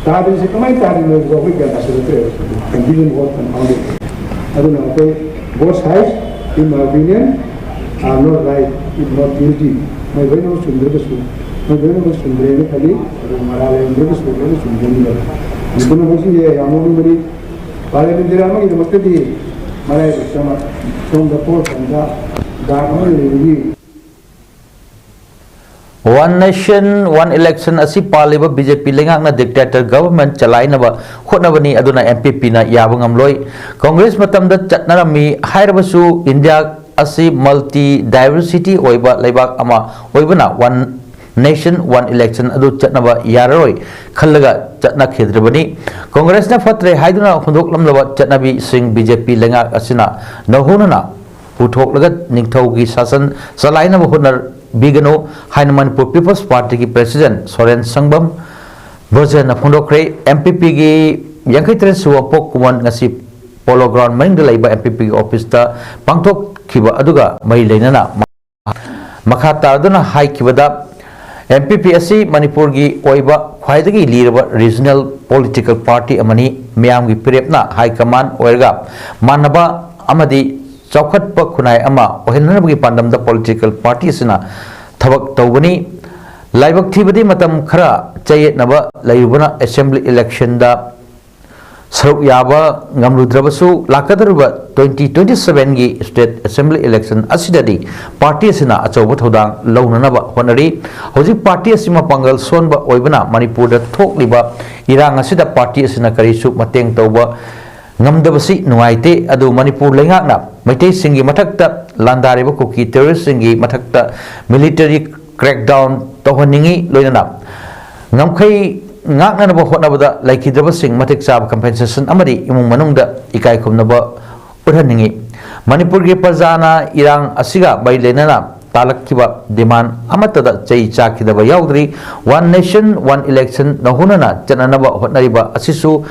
ꯇꯥꯗ꯭ꯔꯤꯁꯦ ꯀꯃꯥꯏꯅ ꯇꯥꯗ꯭ꯔꯤꯅꯣ ꯍꯥꯏꯕꯗꯣ ꯑꯩꯈꯣꯏ ꯒ꯭ꯌꯥꯟ ꯇꯥꯁꯤꯜꯂꯛꯇ꯭ꯔꯦꯕ꯫ Confusion ꯍꯣꯠ ꯀꯟꯐꯥꯎꯟꯗꯦ꯫ ꯑꯗꯨꯅ ꯑꯩꯈꯣꯏ both sides, in my opinion, are not right, if not guilty. ꯃꯣꯏ ꯂꯣꯏꯅꯃꯛ ꯆꯨꯝꯗ꯭ꯔꯒꯁꯨ, ꯃꯣꯏ ꯂꯣꯏꯅꯃꯛ ꯆꯨꯝꯗ꯭ꯔꯦꯅ ꯈꯜꯂꯤ꯫ ꯑꯗꯨ ꯃꯔꯥꯜ ꯂꯩꯔꯝꯗ꯭ꯔꯒꯁꯨ ꯂꯣꯏꯅ ꯆꯨꯝꯗꯣꯏꯅꯦꯕ꯫ ꯄꯨꯝꯅꯃꯛꯁꯤꯡꯁꯦ ꯌꯥꯝ ꯅꯣꯛꯅꯤꯡꯕꯅꯤ꯫ Parliamentarian ꯑꯃꯒꯤꯗꯃꯛꯇꯗꯤ ꯃꯔꯥꯏꯕꯛ ꯆꯝꯕ, ꯁꯣꯝꯗ ꯄꯣꯠ ꯀꯟꯕ ꯗꯥꯛ ꯑꯃ ꯂꯩꯕꯒꯤ One Nation, One Election ꯑꯁꯤ ꯄꯥꯜꯂꯤꯕ B J P ꯂꯩꯉꯥꯛꯅ dictator government ꯆꯂꯥꯏꯅꯕ ꯍꯣꯠꯅꯕꯅꯤ, ꯑꯗꯨꯅ M P P ꯅ ꯌꯥꯕ ꯉꯝꯂꯣꯏ꯫ Congress ꯃꯇꯝꯗ ꯆꯠꯅꯔꯝꯃꯤ ꯍꯥꯏꯔꯕꯁꯨ, India ꯑꯁꯤ multi diversity ꯑꯣꯏꯕ ꯂꯩꯕꯥꯛ ꯑꯃ ꯑꯣꯏꯕꯅ One Nation, One Election ꯑꯗꯨ ꯆꯠꯅꯕ ꯌꯥꯔꯔꯣꯏ ꯈꯜꯂꯒ ꯆꯠꯅꯈꯤꯗ꯭ꯔꯕꯅꯤ꯫ Congress ꯅ ꯐꯠꯇ꯭ꯔꯦ ꯍꯥꯏꯗꯨꯅ ꯍꯨꯟꯗꯣꯛꯂꯝꯂꯕ ꯆꯠꯅꯕꯤꯁꯤꯡ B J P ꯂꯩꯉꯥꯛ ꯑꯁꯤꯅ ꯅꯧꯍꯧꯅꯅ ꯄꯨꯊꯣꯛꯂꯒ ꯅꯤꯡꯊꯧꯒꯤ ꯁꯥꯁꯟ ꯆꯂꯥꯏꯅꯕ ꯍꯣꯠꯅꯕꯤꯒꯅꯨ ꯍꯥꯏꯅ Manipur People's Party ꯒꯤ President ꯁꯣꯔꯦꯟ ꯁꯪꯕꯝ ꯕ꯭ꯔꯖꯅ ꯐꯣꯡꯗꯣꯛꯈ꯭ꯔꯦ꯫ M P P ꯒꯤ ꯌꯥꯡꯈꯩ ꯇꯔꯦꯠ ꯁꯨꯕ ꯄꯣꯛ ꯀꯨꯝꯑꯣꯟ ꯉꯁꯤ Polo Ground ꯃꯅꯤꯡꯗ ꯂꯩꯕ M P P ꯒꯤ office ꯇ ꯄꯥꯡꯊꯣꯛꯈꯤꯕ ꯑꯗꯨꯒ ꯃꯔꯤ ꯂꯩꯅꯅ ꯃꯈꯥ ꯇꯥꯔꯗꯨꯅ ꯍꯥꯏꯈꯤꯕꯗ, M P P ꯑꯁꯤ ꯃꯅꯤꯄꯨꯔꯒꯤ ꯑꯣꯏꯕ ꯈ꯭ꯋꯥꯏꯗꯒꯤ ꯂꯤꯔꯕ regional political party ꯑꯃꯅꯤ꯫ ꯃꯤꯌꯥꯝꯒꯤ ꯐꯤꯔꯦꯞꯅ high command ꯑꯣꯏꯔꯒ ꯃꯥꯟꯅꯕ ꯑꯃꯗꯤ ꯆꯥꯎꯈꯠꯄ ꯈꯨꯟꯅꯥꯏ ꯑꯃ ꯑꯣꯏꯍꯟꯅꯕꯒꯤ ꯄꯥꯟꯗꯝꯗ political party ꯑꯁꯤꯅ ꯊꯕꯛ ꯇꯧꯕꯅꯤ꯫ ꯂꯥꯏꯕꯛ ꯊꯤꯕꯗꯤ, ꯃꯇꯝ ꯈꯔ ꯆꯌꯦꯠꯅꯕ ꯂꯩꯔꯨꯕꯅ assembly election ꯗ ꯁꯔꯨꯛ ꯌꯥꯕ ꯉꯝꯂꯨꯗ꯭ꯔꯕꯁꯨ, ꯂꯥꯛꯀꯗꯧꯔꯤꯕ twenty twenty seven ꯒꯤ state assembly election ꯑꯁꯤꯗꯗꯤ party ꯑꯁꯤꯅ ꯑꯆꯧꯕ ꯊꯧꯗꯥꯡ ꯂꯧꯅꯅꯕ ꯍꯣꯠꯅꯔꯤ꯫ ꯍꯧꯖꯤꯛ party ꯑꯁꯤ ꯃꯄꯥꯡꯒꯜ ꯁꯣꯟꯕ ꯑꯣꯏꯕꯅ ꯃꯅꯤꯄꯨꯔꯗ ꯊꯣꯛꯂꯤꯕ ꯏꯔꯥꯡ ꯑꯁꯤꯗ party ꯑꯁꯤꯅ ꯀꯔꯤꯁꯨ ꯃꯇꯦꯡ ꯇꯧꯕ ꯉꯝꯗꯕꯁꯤ ꯅꯨꯡꯉꯥꯏꯇꯦ꯫ ꯑꯗꯨ ꯃꯅꯤꯄꯨꯔ ꯂꯩꯉꯥꯛꯅ ꯃꯩꯇꯩꯁꯤꯡꯒꯤ ꯃꯊꯛꯇ ꯂꯥꯟꯗꯥꯔꯤꯕ ꯀꯨꯀꯤ terrorist ꯁꯤꯡꯒꯤ ꯃꯊꯛꯇ military crackdown ꯇꯧꯍꯟꯅꯤꯡꯏ, ꯂꯣꯏꯅꯅ ꯉꯝꯈꯩ ꯉꯥꯛꯅꯅꯕ ꯍꯣꯠꯅꯕꯗ ꯂꯩꯈꯤꯗ꯭ꯔꯕꯁꯤꯡ ꯃꯇꯤꯛ ꯆꯥꯕ compensation ꯑꯃꯗꯤ ꯏꯃꯨꯡ ꯃꯅꯨꯡꯗ ꯏꯀꯥꯏ ꯈꯨꯝꯅꯕ ꯎꯠꯍꯟꯅꯤꯡꯏ꯫ ꯃꯅꯤꯄꯨꯔꯒꯤ ꯄ꯭ꯔꯖꯥꯅ ꯏꯔꯥꯡ ꯑꯁꯤꯒ ꯃꯔꯤ ꯂꯩꯅꯅ ꯇꯥꯂꯛꯈꯤꯕ demand ꯑꯃꯠꯇꯗ ꯆꯩ ꯆꯥꯈꯤꯗꯕ ꯌꯥꯎꯗ꯭ꯔꯤ꯫ One nation, one election ꯅ ꯍꯣꯠꯅꯅ ꯆꯠꯅꯅꯕ ꯍꯣꯠꯅꯔꯤꯕ ꯑꯁꯤꯁꯨ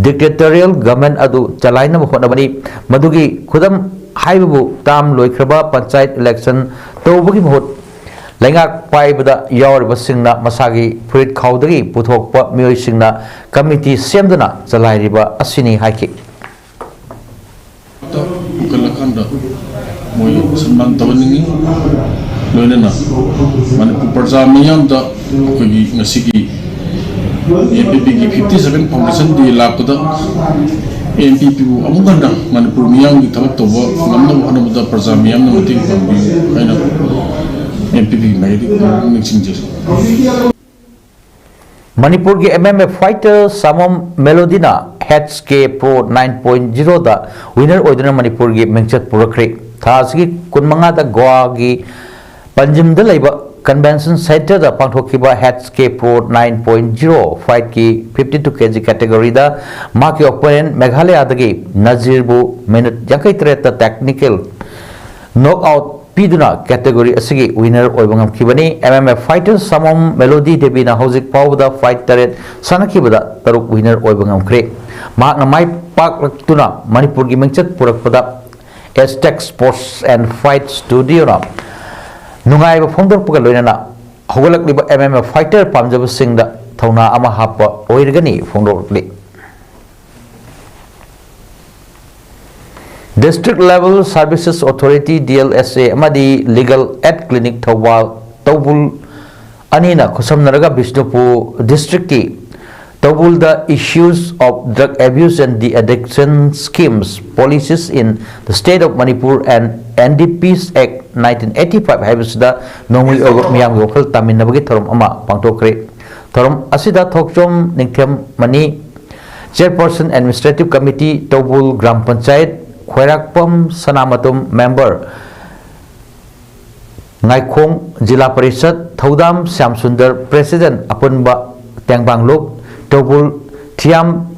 dictatorial government ꯑꯗꯨ ꯆꯂꯥꯏꯅꯕ ꯍꯣꯠꯅꯕꯅꯤ꯫ ꯃꯗꯨꯒꯤ ꯈꯨꯗꯝ ꯍꯥꯏꯕꯕꯨ term ꯂꯣꯏꯈ꯭ꯔꯕ ꯄꯟꯆꯥꯌꯠ election ꯇꯧꯕꯒꯤ ꯃꯍꯨꯠ ꯂꯩꯉꯥꯛ ꯄꯥꯏꯕꯗ ꯌꯥꯎꯔꯤꯕꯁꯤꯡꯅ ꯃꯁꯥꯒꯤ ꯐꯨꯔꯤꯠ ꯈꯥꯎꯗꯒꯤ ꯄꯨꯊꯣꯛꯄ ꯃꯤꯑꯣꯏꯁꯤꯡꯅ committee ꯁꯦꯝꯗꯨꯅ ꯆꯂꯥꯏꯔꯤꯕ ꯑꯁꯤꯅꯤ ꯍꯥꯏꯈꯤ꯫ ꯄꯨꯈꯠꯂꯀꯥꯟꯗ ꯃꯣꯏ ꯁꯟꯃꯥꯟ ꯇꯧꯍꯟꯅꯤꯡꯉꯤ꯫ ꯂꯣꯏꯅꯅ ꯃꯅꯤꯄꯨꯔ ꯄ꯭ꯔꯖꯥ ꯃꯤꯌꯥꯝꯗ ꯑꯩꯈꯣꯏꯒꯤ ꯉꯁꯤꯒꯤ M P P ꯒꯤ fifty seven foundation day ꯂꯥꯛꯄꯗ M P P ꯕꯨ ꯑꯃꯨꯛ ꯍꯟꯅ ꯃꯅꯤꯄꯨꯔ ꯃꯤꯌꯥꯝꯒꯤ ꯊꯕꯛ ꯇꯧꯕ ꯉꯝꯅꯕ ꯍꯣꯠꯅꯕꯗ ꯄ꯭ꯔꯖꯥ ꯃꯤꯌꯥꯝꯅ ꯃꯇꯦꯡ ꯄꯥꯡꯕꯤꯌꯨ ꯍꯥꯏꯅ M P P ꯒꯤ ꯃꯥꯏꯀꯩꯗꯒꯤ ꯅꯤꯡꯁꯤꯡꯖꯔꯤ꯫ ꯃꯅꯤꯄꯨꯔꯒꯤ M M A fighter ꯁꯥꯃꯣꯝ ꯃꯦꯂꯣꯗꯤꯅ H K Pro nine point zero the winner ꯑꯣꯏꯗꯨꯅ ꯃꯅꯤꯄꯨꯔꯒꯤ ꯃꯤꯡꯆꯠ ꯄꯨꯔꯛꯈ꯭ꯔꯦ꯫ ꯊꯥ ꯑꯁꯤꯒꯤ ꯀꯨꯟꯃꯉꯥꯗ ꯒꯣꯋꯥꯒꯤ ꯄꯟꯖꯤꯝꯗ ꯂꯩꯕ convention center ꯗ ꯄꯥꯡꯊꯣꯛꯈꯤꯕ H K Pro nine point zero fight ꯀꯤ fifty two K G category ꯗ ꯃꯍꯥꯛꯀꯤ opponent ꯃꯦꯘꯥꯂꯌꯥꯗꯒꯤ ꯅꯖꯤꯔꯕꯨ minute ꯌꯥꯡꯈꯩ ꯇꯔꯦꯠꯇ technical knockout ꯄꯤꯗꯨꯅ category ꯑꯁꯤꯒꯤ winner ꯑꯣꯏꯕ ꯉꯝꯈꯤꯕꯅꯤ꯫ M M A fighter Samom Melody ꯗꯦꯕꯤꯅ ꯍꯧꯖꯤꯛ ꯐꯥꯎꯕꯗ fight ꯇꯔꯦꯠ ꯁꯥꯟꯅꯈꯤꯕꯗ ꯇꯔꯨꯛ winner ꯑꯣꯏꯕ ꯉꯝꯈ꯭ꯔꯦ꯫ ꯃꯍꯥꯛꯅ ꯃꯥꯏ ꯄꯥꯛꯂꯛꯇꯨꯅ ꯃꯅꯤꯄꯨꯔꯒꯤ ꯃꯤꯡꯆꯠ ꯄꯨꯔꯛꯄꯗ Aztec Sports and Fight Studio ꯅ ꯅꯨꯡꯉꯥꯏꯕ ꯐꯣꯡꯗꯣꯔꯛꯄꯒ ꯂꯣꯏꯅꯅ ꯍꯧꯒꯠꯂꯛꯂꯤꯕ M M A fighter ꯄꯥꯝꯖꯕꯁꯤꯡꯗ ꯊꯧꯅꯥ ꯑꯃ ꯍꯥꯞꯄ ꯑꯣꯏꯔꯒꯅꯤ ꯐꯣꯡꯗꯣꯔꯛꯂꯤ꯫ District Level Services Authority, D L S A, ꯑꯃꯗꯤ Legal Aid Clinic ꯊꯧꯕꯥꯜ, ꯇꯧꯕꯨꯜ ꯑꯅꯤꯅ ꯈꯨꯠꯁꯝꯅꯔꯒ ꯕꯤꯁꯅꯨꯄꯨꯔ district ꯀꯤ Tawbul, the issues of drug abuse and de-addiction schemes, policies in the state of Manipur and N D Ps Act nineteen eighty-five ꯍꯥꯏꯕꯁꯤꯗ ꯅꯣꯡꯃꯒꯤ ꯑꯣꯏꯕ ꯃꯤꯌꯥꯝꯒꯤ ꯋꯥꯈꯜ ꯇꯥꯃꯤꯟꯅꯕꯒꯤ ꯊꯧꯔꯝ ꯑꯃ ꯄꯥꯡꯊꯣꯛꯈ꯭ꯔꯦ꯫ ꯊꯧꯔꯝ ꯑꯁꯤꯗ Thokchom Ningthem Mani, Chairperson Administrative Committee, Taubul Gram Panchayat, Khwairakpam Sanamatum, Member, ꯉꯥꯏꯈꯣꯡ ꯖꯤꯂꯥ ꯄꯔꯤꯁꯠ, ꯊꯧꯗꯥꯝ ꯁ꯭ꯌꯥꯝ ꯁꯨꯟꯗꯔ, President, ꯑꯄꯨꯟꯕ ꯇꯦꯡꯕꯥꯡꯂꯨꯞ, ꯇꯧꯕꯨꯜ ꯊꯤꯌꯥꯝ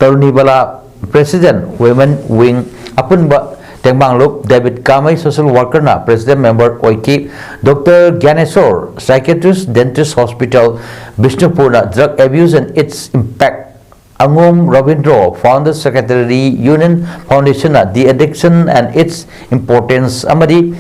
ꯇꯔꯨꯅꯤꯕꯂꯥ, President, Women Wing, ꯑꯄꯨꯟꯕ ꯇꯦꯡꯕꯥꯡꯂꯨꯞ, ꯗꯦꯕꯤꯠ ꯀꯥꯃꯩ, Social Worker-ꯅ President Member ꯑꯣꯏꯈꯤ꯫ Doctor Gyaneshor, Psychiatrist, Dentist Hospital, ꯕꯤꯁꯅꯨꯄꯨꯔꯅ Drug Abuse and Its Impact, ꯑꯉꯣꯝ ꯔꯕꯤꯟꯗ꯭ꯔꯣ, Founder Secretary, Union Foundation-ꯅ The Addiction and Its Importance, ꯑꯃꯗꯤ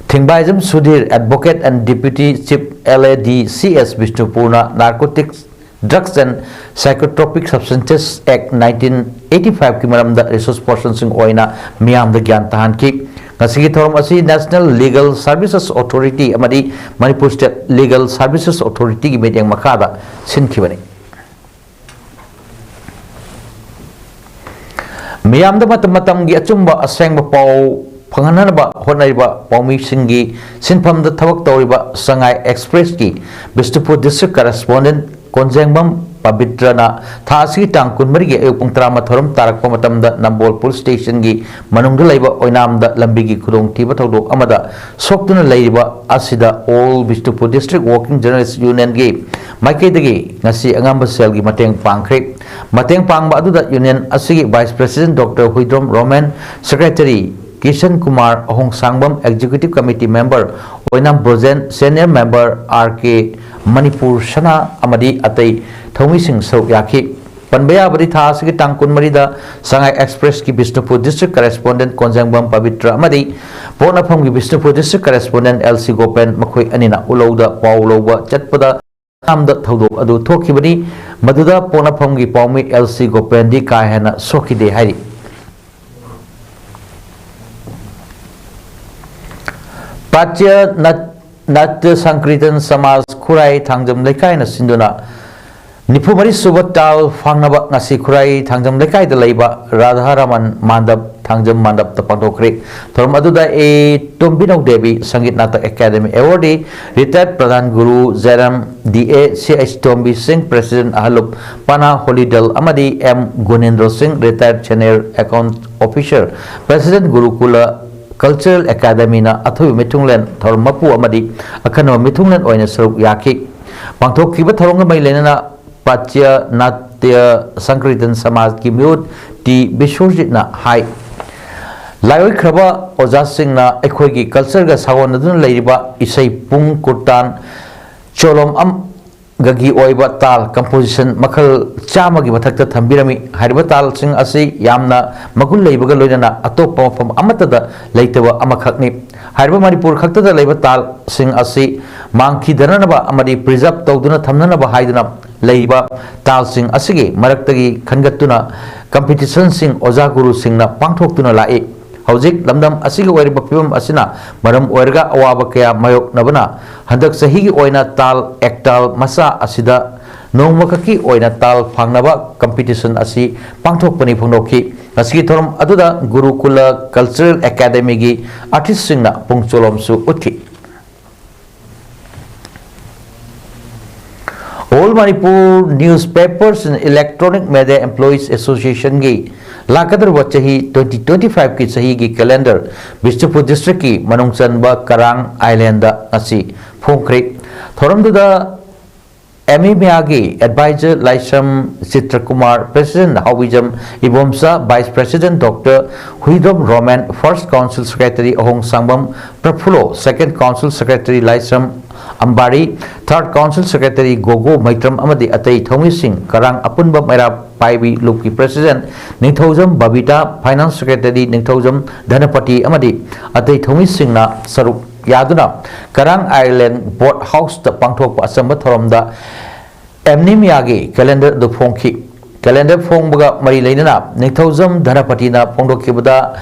ꯊꯤꯡꯕꯥꯏꯖꯝ Sudhir, Advocate and Deputy Chief, L A D C S, ꯕꯤꯁꯅꯨꯄꯨꯔꯅ Narcotics, Drugs and Psychotropic Substances Act nineteen eighty-five-ꯀꯤ ꯃꯔꯝꯗ resource person-ꯁꯤꯡ ꯑꯣꯏꯅ ꯃꯤꯌꯥꯝꯗ ꯒ꯭ꯌꯥꯟ ꯇꯥꯍꯟꯈꯤ꯫ ꯉꯁꯤꯒꯤ ꯊꯧꯔꯝ ꯑꯁꯤ National Legal Services Authority ꯑꯃꯗꯤ Manipur State Legal Services Authority-ꯒꯤ ꯃꯤꯠꯌꯦꯡ ꯃꯈꯥꯗ ꯁꯤꯟꯈꯤꯕꯅꯤ꯫ ꯃꯤꯌꯥꯝꯗ ꯃꯇꯝ ꯃꯇꯝꯒꯤ ꯑꯆꯨꯝꯕ ꯑꯁꯦꯡꯕ ꯄꯥꯎ ꯐꯪꯍꯟꯅꯕ ꯍꯣꯠꯅꯔꯤꯕ ꯄꯥꯎꯃꯤꯁꯤꯡꯒꯤ ꯁꯤꯟꯐꯝꯗ ꯊꯕꯛ ꯇꯧꯔꯤꯕ ꯁꯉꯥꯏ Express-ꯀꯤ ꯕꯤꯁꯅꯨꯄꯨꯔ District Correspondent ꯀꯣꯟꯖꯦꯡꯕꯝ ꯄꯕꯤꯇ꯭ꯔꯅ ꯊꯥ ꯑꯁꯤꯒꯤ ꯇꯥꯡ ꯀꯨꯟꯃꯔꯤꯒꯤ ꯑꯌꯨꯛ ꯄꯨꯡ ꯇꯔꯥꯃꯥꯊꯣꯏ ꯔꯣꯝ ꯇꯥꯔꯛꯄ ꯃꯇꯝꯗ ꯅꯝꯕꯣꯜ Police Station-ꯒꯤ ꯃꯅꯨꯡꯗ ꯂꯩꯕ ꯑꯣꯏꯅꯥꯝꯗ ꯂꯝꯕꯤꯒꯤ ꯈꯨꯗꯣꯡꯊꯤꯕ ꯊꯧꯗꯣꯛ ꯑꯃꯗ ꯁꯣꯛꯇꯨꯅ ꯂꯩꯔꯤꯕ ꯑꯁꯤꯗ All Bishnupur District Working Journalist Union-ꯒꯤ ꯃꯥꯏꯀꯩꯗꯒꯤ ꯉꯁꯤ ꯑꯉꯝꯕ ꯁꯦꯜꯒꯤ ꯃꯇꯦꯡ ꯄꯥꯡꯈ꯭ꯔꯦ꯫ ꯃꯇꯦꯡ ꯄꯥꯡꯕ ꯑꯗꯨꯗ Union ꯑꯁꯤꯒꯤ Vice President doctor Huidrom Romen, Secretary Kishan Kumar Ahongshangbam, Executive Committee Member Oinam Brojen, Senior Member R K Manipur Sana ꯑꯃꯗꯤ ꯑꯇꯩ ꯊꯧꯃꯤꯁꯤꯡ ꯁꯔꯨꯛ ꯌꯥꯈꯤ꯫ ꯄꯟꯕ ꯌꯥꯕꯗꯤ ꯊꯥ ꯑꯁꯤꯒꯤ ꯇꯥꯡ ꯀꯨꯟꯃꯔꯤꯗ ꯁꯉꯥꯏ Express-ꯀꯤ ꯕꯤꯁꯅꯨꯄꯨꯔ District Correspondent ꯀꯣꯟꯖꯦꯡꯕꯝ ꯄꯕꯤꯇ꯭ꯔ ꯑꯃꯗꯤ ꯄꯣꯠꯅꯐꯝꯒꯤ Bishnupur District Correspondent L C ꯒꯣꯄꯦꯟ ꯃꯈꯣꯏ ꯑꯅꯤꯅ ꯎꯂꯧꯗ ꯄꯥꯎ ꯂꯧꯕ ꯆꯠꯄꯗ ꯑꯉꯥꯝꯗ ꯊꯧꯗꯣꯛ ꯑꯗꯨ ꯊꯣꯛꯈꯤꯕꯅꯤ꯫ ꯃꯗꯨꯗ ꯄꯣꯠꯅꯐꯝꯒꯤ ꯄꯥꯎꯃꯤ L C ꯒꯣꯄꯦꯟꯗꯤ ꯀꯥ ꯍꯦꯟꯅ ꯁꯣꯛꯈꯤꯗꯦ ꯍꯥꯏꯔꯤ꯫ ꯄꯥꯆ꯭ꯌ ꯅꯠ-, ꯅꯥꯇ꯭ꯌ ꯁꯪꯀ꯭ꯔꯤꯇꯟ ꯁꯃꯥꯖ ꯈꯨꯔꯥꯏ ꯊꯥꯡꯖꯝ ꯂꯩꯀꯥꯏꯅ ꯁꯤꯟꯗꯨꯅ ꯅꯤꯐꯨ ꯃꯔꯤ ꯁꯨꯕ ꯇꯥꯜ ꯐꯪꯅꯕ ꯉꯁꯤ ꯈꯨꯔꯥꯏ ꯊꯥꯡꯖꯝ ꯂꯩꯀꯥꯏꯗ ꯂꯩꯕ ꯔꯥꯙꯥ ꯔꯃꯟ ꯃꯥꯟꯗꯞ, ꯊꯥꯡꯖꯝ ꯃꯥꯟꯗꯞꯇ ꯄꯥꯡꯊꯣꯛꯈ꯭ꯔꯦ꯫ ꯊꯧꯔꯝ ꯑꯗꯨꯗ ꯑꯦ ꯇꯣꯝꯕꯤꯅꯧ ꯗꯦꯕꯤ ꯁꯪꯒꯤꯠ ꯅꯥꯇꯛ ꯑꯦꯀꯥꯗꯃꯤ ꯑꯦꯋꯥꯔꯗꯤ, ꯔꯤꯇꯥꯌꯔ ꯄ꯭ꯔꯙꯥꯟ ꯒꯨꯔꯨ ꯖꯦꯔꯝ ꯗꯤ ꯑꯦ ꯁꯤ ꯑꯩꯆ ꯇꯣꯝꯕꯤ ꯁꯤꯡ, ꯄ꯭ꯔꯦꯁꯤꯗꯦꯟꯠ ꯑꯍꯜꯂꯨꯞ ꯄꯅꯥ ꯍꯣꯂꯤꯗꯜ ꯑꯃꯗꯤ M Gunendro Singh, retired senior account officer, president Gurukul cultural ꯑꯦꯀꯥꯗꯃꯤꯅ ꯑꯊꯣꯏꯕ ꯃꯤꯊꯨꯡꯂꯦꯟ ꯊꯧꯔꯝ ꯃꯄꯨ ꯑꯃꯗꯤ ꯑꯈꯟꯅꯕ ꯃꯤꯊꯨꯡꯂꯦꯟ ꯑꯣꯏꯅ ꯁꯔꯨꯛ ꯌꯥꯈꯤ꯫ ꯄꯥꯡꯊꯣꯛꯈꯤꯕ ꯊꯧꯔꯝꯒ ꯃꯔꯤ ꯂꯩꯅꯅ ꯄꯥꯆ꯭ꯌ ꯅꯥꯇ꯭ꯌ ꯁꯪꯀ꯭ꯔꯤꯇꯟ ꯁꯃꯥꯖꯀꯤ ꯃꯤꯍꯨꯠ ꯇꯤ ꯕꯤꯁ꯭ꯋꯖꯤꯠꯅ ꯍꯥꯏ, ꯂꯥꯏꯑꯣꯏꯈ꯭ꯔꯕ ꯑꯣꯖꯥꯁꯤꯡꯅ ꯑꯩꯈꯣꯏꯒꯤ ꯀꯜꯆꯔꯒ ꯁꯥꯒꯣꯟꯅꯗꯨꯅ ꯂꯩꯔꯤꯕ ꯏꯁꯩ ꯄꯨꯡ, ꯀꯨꯔꯇꯥꯟ, ꯆꯣꯂꯣꯝ ꯑꯝ-, ꯒꯒꯤ ꯑꯣꯏꯕ ꯇꯥꯜ ꯀꯝꯄꯣꯖꯤꯁꯟ ꯃꯈꯜ ꯆꯥꯝꯃꯒꯤ ꯃꯊꯛꯇ ꯊꯝꯕꯤꯔꯝꯃꯤ꯫ ꯍꯥꯏꯔꯤꯕ ꯇꯥꯜꯁꯤꯡ ꯑꯁꯤ ꯌꯥꯝꯅ ꯃꯒꯨꯟ ꯂꯩꯕꯒ ꯂꯣꯏꯅꯅ ꯑꯇꯣꯞꯄ ꯃꯐꯝ ꯑꯃꯠꯇꯗ ꯂꯩꯇꯕ ꯑꯃꯈꯛꯅꯤ꯫ ꯍꯥꯏꯔꯤꯕ ꯃꯅꯤꯄꯨꯔ ꯈꯛꯇꯗ ꯂꯩꯕ ꯇꯥꯜꯁꯤꯡ ꯑꯁꯤ ꯃꯥꯡꯈꯤꯗꯅꯅꯕ ꯑꯃꯗꯤ ꯄ꯭ꯔꯤꯖꯥꯔꯚ ꯇꯧꯗꯨꯅ ꯊꯝꯅꯅꯕ ꯍꯥꯏꯗꯨꯅ ꯂꯩꯔꯤꯕ ꯇꯥꯜꯁꯤꯡ ꯑꯁꯤꯒꯤ ꯃꯔꯛꯇꯒꯤ ꯈꯟꯒꯠꯇꯨꯅ ꯀꯝꯄꯤꯇꯤꯁꯟꯁꯤꯡ ꯑꯣꯖꯥ ꯒꯨꯔꯨꯁꯤꯡꯅ ꯄꯥꯡꯊꯣꯛꯇꯨꯅ ꯂꯥꯛꯏ꯫ ꯍꯧꯖꯤꯛ ꯂꯝꯗꯝ ꯑꯁꯤꯒꯤ ꯑꯣꯏꯔꯤꯕ ꯐꯤꯕꯝ ꯑꯁꯤꯅ ꯃꯔꯝ ꯑꯣꯏꯔꯒ ꯑꯋꯥꯕ ꯀꯌꯥ ꯃꯥꯌꯣꯛꯅꯕꯅ ꯍꯟꯗꯛ ꯆꯍꯤꯒꯤ ꯑꯣꯏꯅ ꯇꯥꯜ ꯑꯦꯛꯇꯥꯜ ꯃꯆꯥ ꯑꯁꯤꯗ ꯅꯣꯡꯃꯈꯛꯀꯤ ꯑꯣꯏꯅ ꯇꯥꯜ ꯐꯪꯅꯕ ꯀꯝꯄꯤꯇꯤꯁꯟ ꯑꯁꯤ ꯄꯥꯡꯊꯣꯛꯄꯅꯤ ꯐꯣꯡꯗꯣꯛꯈꯤ꯫ ꯉꯁꯤꯒꯤ ꯊꯧꯔꯝ ꯑꯗꯨꯗ ꯒꯨꯔꯨꯀꯨꯂ ꯀꯜꯆꯔꯦꯜ ꯑꯦꯀꯥꯗꯃꯤꯒꯤ ꯑꯥꯔꯇꯤꯁꯁꯤꯡꯅ ꯄꯨꯡ ꯆꯣꯂꯣꯝꯁꯨ ꯎꯠꯈꯤ꯫ All Manipur Newspapers and Electronic Media Employees Associationꯒꯤ ꯂꯥꯛꯀꯗꯧꯔꯤꯕ ꯆꯍꯤ twenty twenty fiveꯀꯤ ꯆꯍꯤꯒꯤ ꯀꯦꯂꯦꯟꯗꯔ ꯕꯤꯁꯅꯨꯄꯨꯔ ꯗꯤꯁꯇ꯭ꯔꯤꯛꯀꯤ ꯃꯅꯨꯡ ꯆꯟꯕ ꯀꯔꯥꯡ ꯑꯥꯏꯂꯦꯟꯗ ꯉꯁꯤ ꯐꯣꯡꯈ꯭ꯔꯦ꯫ ꯊꯧꯔꯝꯗꯨꯗ ꯑꯦꯃꯤꯃꯤꯌꯥꯒꯤ advisor Laishram Chitrakumar, president Haobijam Ibomcha, vice president doctor Huidrom Romen, first council secretary Ahongshangbam Prafullo, second council secretary Laishram Ambari, third council secretary Gogo Meitram ꯑꯃꯗꯤ ꯑꯇꯩ ꯊꯧꯃꯤꯁꯤꯡ, ꯀꯔꯥꯡ ꯑꯄꯨꯟꯕ ꯃꯩꯔꯥ ꯄꯥꯏꯕꯤ ꯂꯨꯞꯀꯤ president Ningthoujam Babita, finance secretary Ningthoujam Dhanapati ꯑꯃꯗꯤ ꯑꯇꯩ ꯊꯧꯃꯤꯁꯤꯡꯅ ꯁꯔꯨꯛ ꯌꯥꯗꯨꯅ ꯀꯔꯥꯡ ꯑꯥꯏꯂꯦꯟ ꯕꯣꯠ ꯍꯥꯎꯁꯇ ꯄꯥꯡꯊꯣꯛꯄ ꯑꯆꯝꯕ ꯊꯧꯔꯝꯗ ꯑꯦꯃꯤꯃꯤꯌꯥꯒꯤ ꯀꯦꯂꯦꯟꯗꯔ ꯑꯗꯨ ꯐꯣꯡꯈꯤ꯫ ꯀꯦꯂꯦꯟꯗꯔ ꯐꯣꯡꯕꯒ ꯃꯔꯤ ꯂꯩꯅꯅ ꯅꯤꯡꯊꯧꯖꯝ ꯙꯅꯄꯇꯤꯅ ꯐꯣꯡꯗꯣꯛꯈꯤꯕꯗ,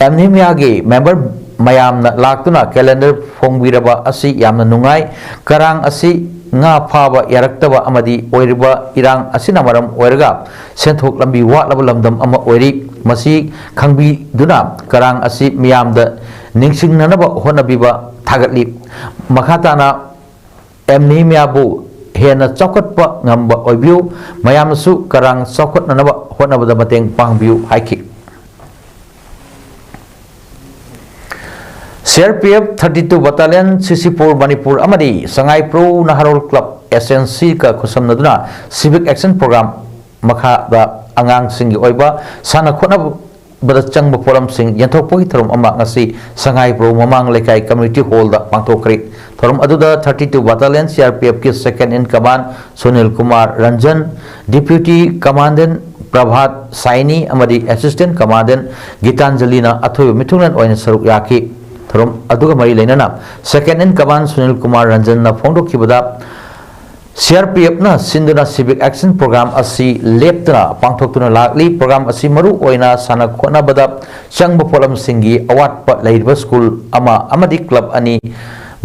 ꯑꯦꯃꯤꯃꯤꯌꯥꯒꯤ ꯃꯦꯝꯕꯔ ꯃꯌꯥꯝꯅ ꯂꯥꯛꯇꯨꯅ ꯀꯦꯂꯦꯟꯗꯔ ꯐꯣꯡꯕꯤꯔꯕ ꯑꯁꯤ ꯌꯥꯝꯅ ꯅꯨꯡꯉꯥꯏ꯫ ꯀꯔꯥꯡ ꯑꯁꯤ ꯉꯥ ꯐꯥꯕ ꯌꯥꯔꯛꯇꯕ ꯑꯃꯗꯤ ꯑꯣꯏꯔꯤꯕ ꯏꯔꯥꯡ ꯑꯁꯤꯅ ꯃꯔꯝ ꯑꯣꯏꯔꯒ ꯁꯦꯟꯊꯣꯛ ꯂꯝꯕꯤ ꯋꯥꯠꯂꯕ ꯂꯝꯗꯝ ꯑꯃ ꯑꯣꯏꯔꯤ꯫ ꯃꯁꯤ ꯈꯪꯕꯤꯗꯨꯅ ꯀꯔꯥꯡ ꯑꯁꯤ ꯃꯤꯌꯥꯝꯗ ꯅꯤꯡꯁꯤꯡꯅꯅꯕ ꯍꯣꯠꯅꯕꯤꯕ ꯊꯥꯒꯠꯂꯤ꯫ ꯃꯈꯥ ꯇꯥꯅ ꯑꯦꯝꯅꯤꯃꯤꯌꯥꯕꯨ ꯍꯦꯟꯅ ꯆꯥꯎꯈꯠꯄ ꯉꯝꯕ ꯑꯣꯏꯕꯤꯌꯨ꯫ ꯃꯌꯥꯝꯅꯁꯨ ꯀꯔꯥꯡ ꯆꯥꯎꯈꯠꯅꯅꯕ ꯍꯣꯠꯅꯕꯗ ꯃꯇꯦꯡ ꯄꯥꯡꯕꯤꯌꯨ ꯍꯥꯏꯈꯤ꯫ C R P F thirty two Battalion, Sisipur, Manipur ꯑꯃꯗꯤ ꯁꯉꯥꯏꯄ꯭ꯔꯧ ꯅꯍꯥꯔꯣꯜ ꯀ꯭ꯂꯕ, ꯑꯦꯁ ꯑꯦꯟ ꯁꯤꯒ ꯈꯨꯠꯁꯝꯅꯗꯨꯅ civic action program ꯃꯈꯥꯗ ꯑꯉꯥꯡꯁꯤꯡꯒꯤ ꯑꯣꯏꯕ ꯁꯥꯟꯅ ꯈꯣꯠꯅꯕꯗ ꯆꯪꯕ ꯄꯣꯠꯂꯝꯁꯤꯡ ꯌꯦꯟꯊꯣꯛꯄꯒꯤ ꯊꯧꯔꯝ ꯑꯃ ꯉꯁꯤ ꯁꯉꯥꯏꯄ꯭ꯔꯧ ꯃꯃꯥꯡ ꯂꯩꯀꯥꯏ community hallꯗ ꯄꯥꯡꯊꯣꯛꯈ꯭ꯔꯦ꯫ ꯊꯧꯔꯝ ꯑꯗꯨꯗ thirty two Battalion C R P F ꯀꯤ Second in Command Sunil Kumar Ranjan, Deputy Commandant ꯄ꯭ꯔꯚꯥꯠ ꯁꯥꯏꯅꯤ ꯑꯃꯗꯤ Assistant Commandant ꯒꯤꯇꯥꯟꯖꯂꯤꯅ ꯑꯊꯣꯏꯕ ꯃꯤꯊꯨꯡꯂꯦꯟ ꯑꯣꯏꯅ ꯁꯔꯨꯛ ꯌꯥꯈꯤ꯫ ꯊꯧꯔꯝ ꯑꯗꯨꯒ ꯃꯔꯤ ꯂꯩꯅꯅ Second in Command Sunil Kumar ꯔꯟꯖꯟꯅ ꯐꯣꯡꯗꯣꯛꯈꯤꯕꯗ, C R P F ꯅ ꯁꯤꯟꯗꯨꯅ civic action program ꯑꯁꯤ ꯂꯦꯞꯇꯅ ꯄꯥꯡꯊꯣꯛꯇꯨꯅ ꯂꯥꯛꯂꯤ꯫ Program ꯑꯁꯤ ꯃꯔꯨ ꯑꯣꯏꯅ ꯁꯥꯟꯅ ꯈꯣꯠꯅꯕꯗ ꯆꯪꯕ ꯄꯣꯠꯂꯝꯁꯤꯡꯒꯤ ꯑꯋꯥꯠꯄ ꯂꯩꯔꯤꯕ ꯁ꯭ꯀꯨꯜ ꯑꯃ ꯑꯃꯗꯤ ꯀ꯭ꯂꯕ ꯑꯅꯤ,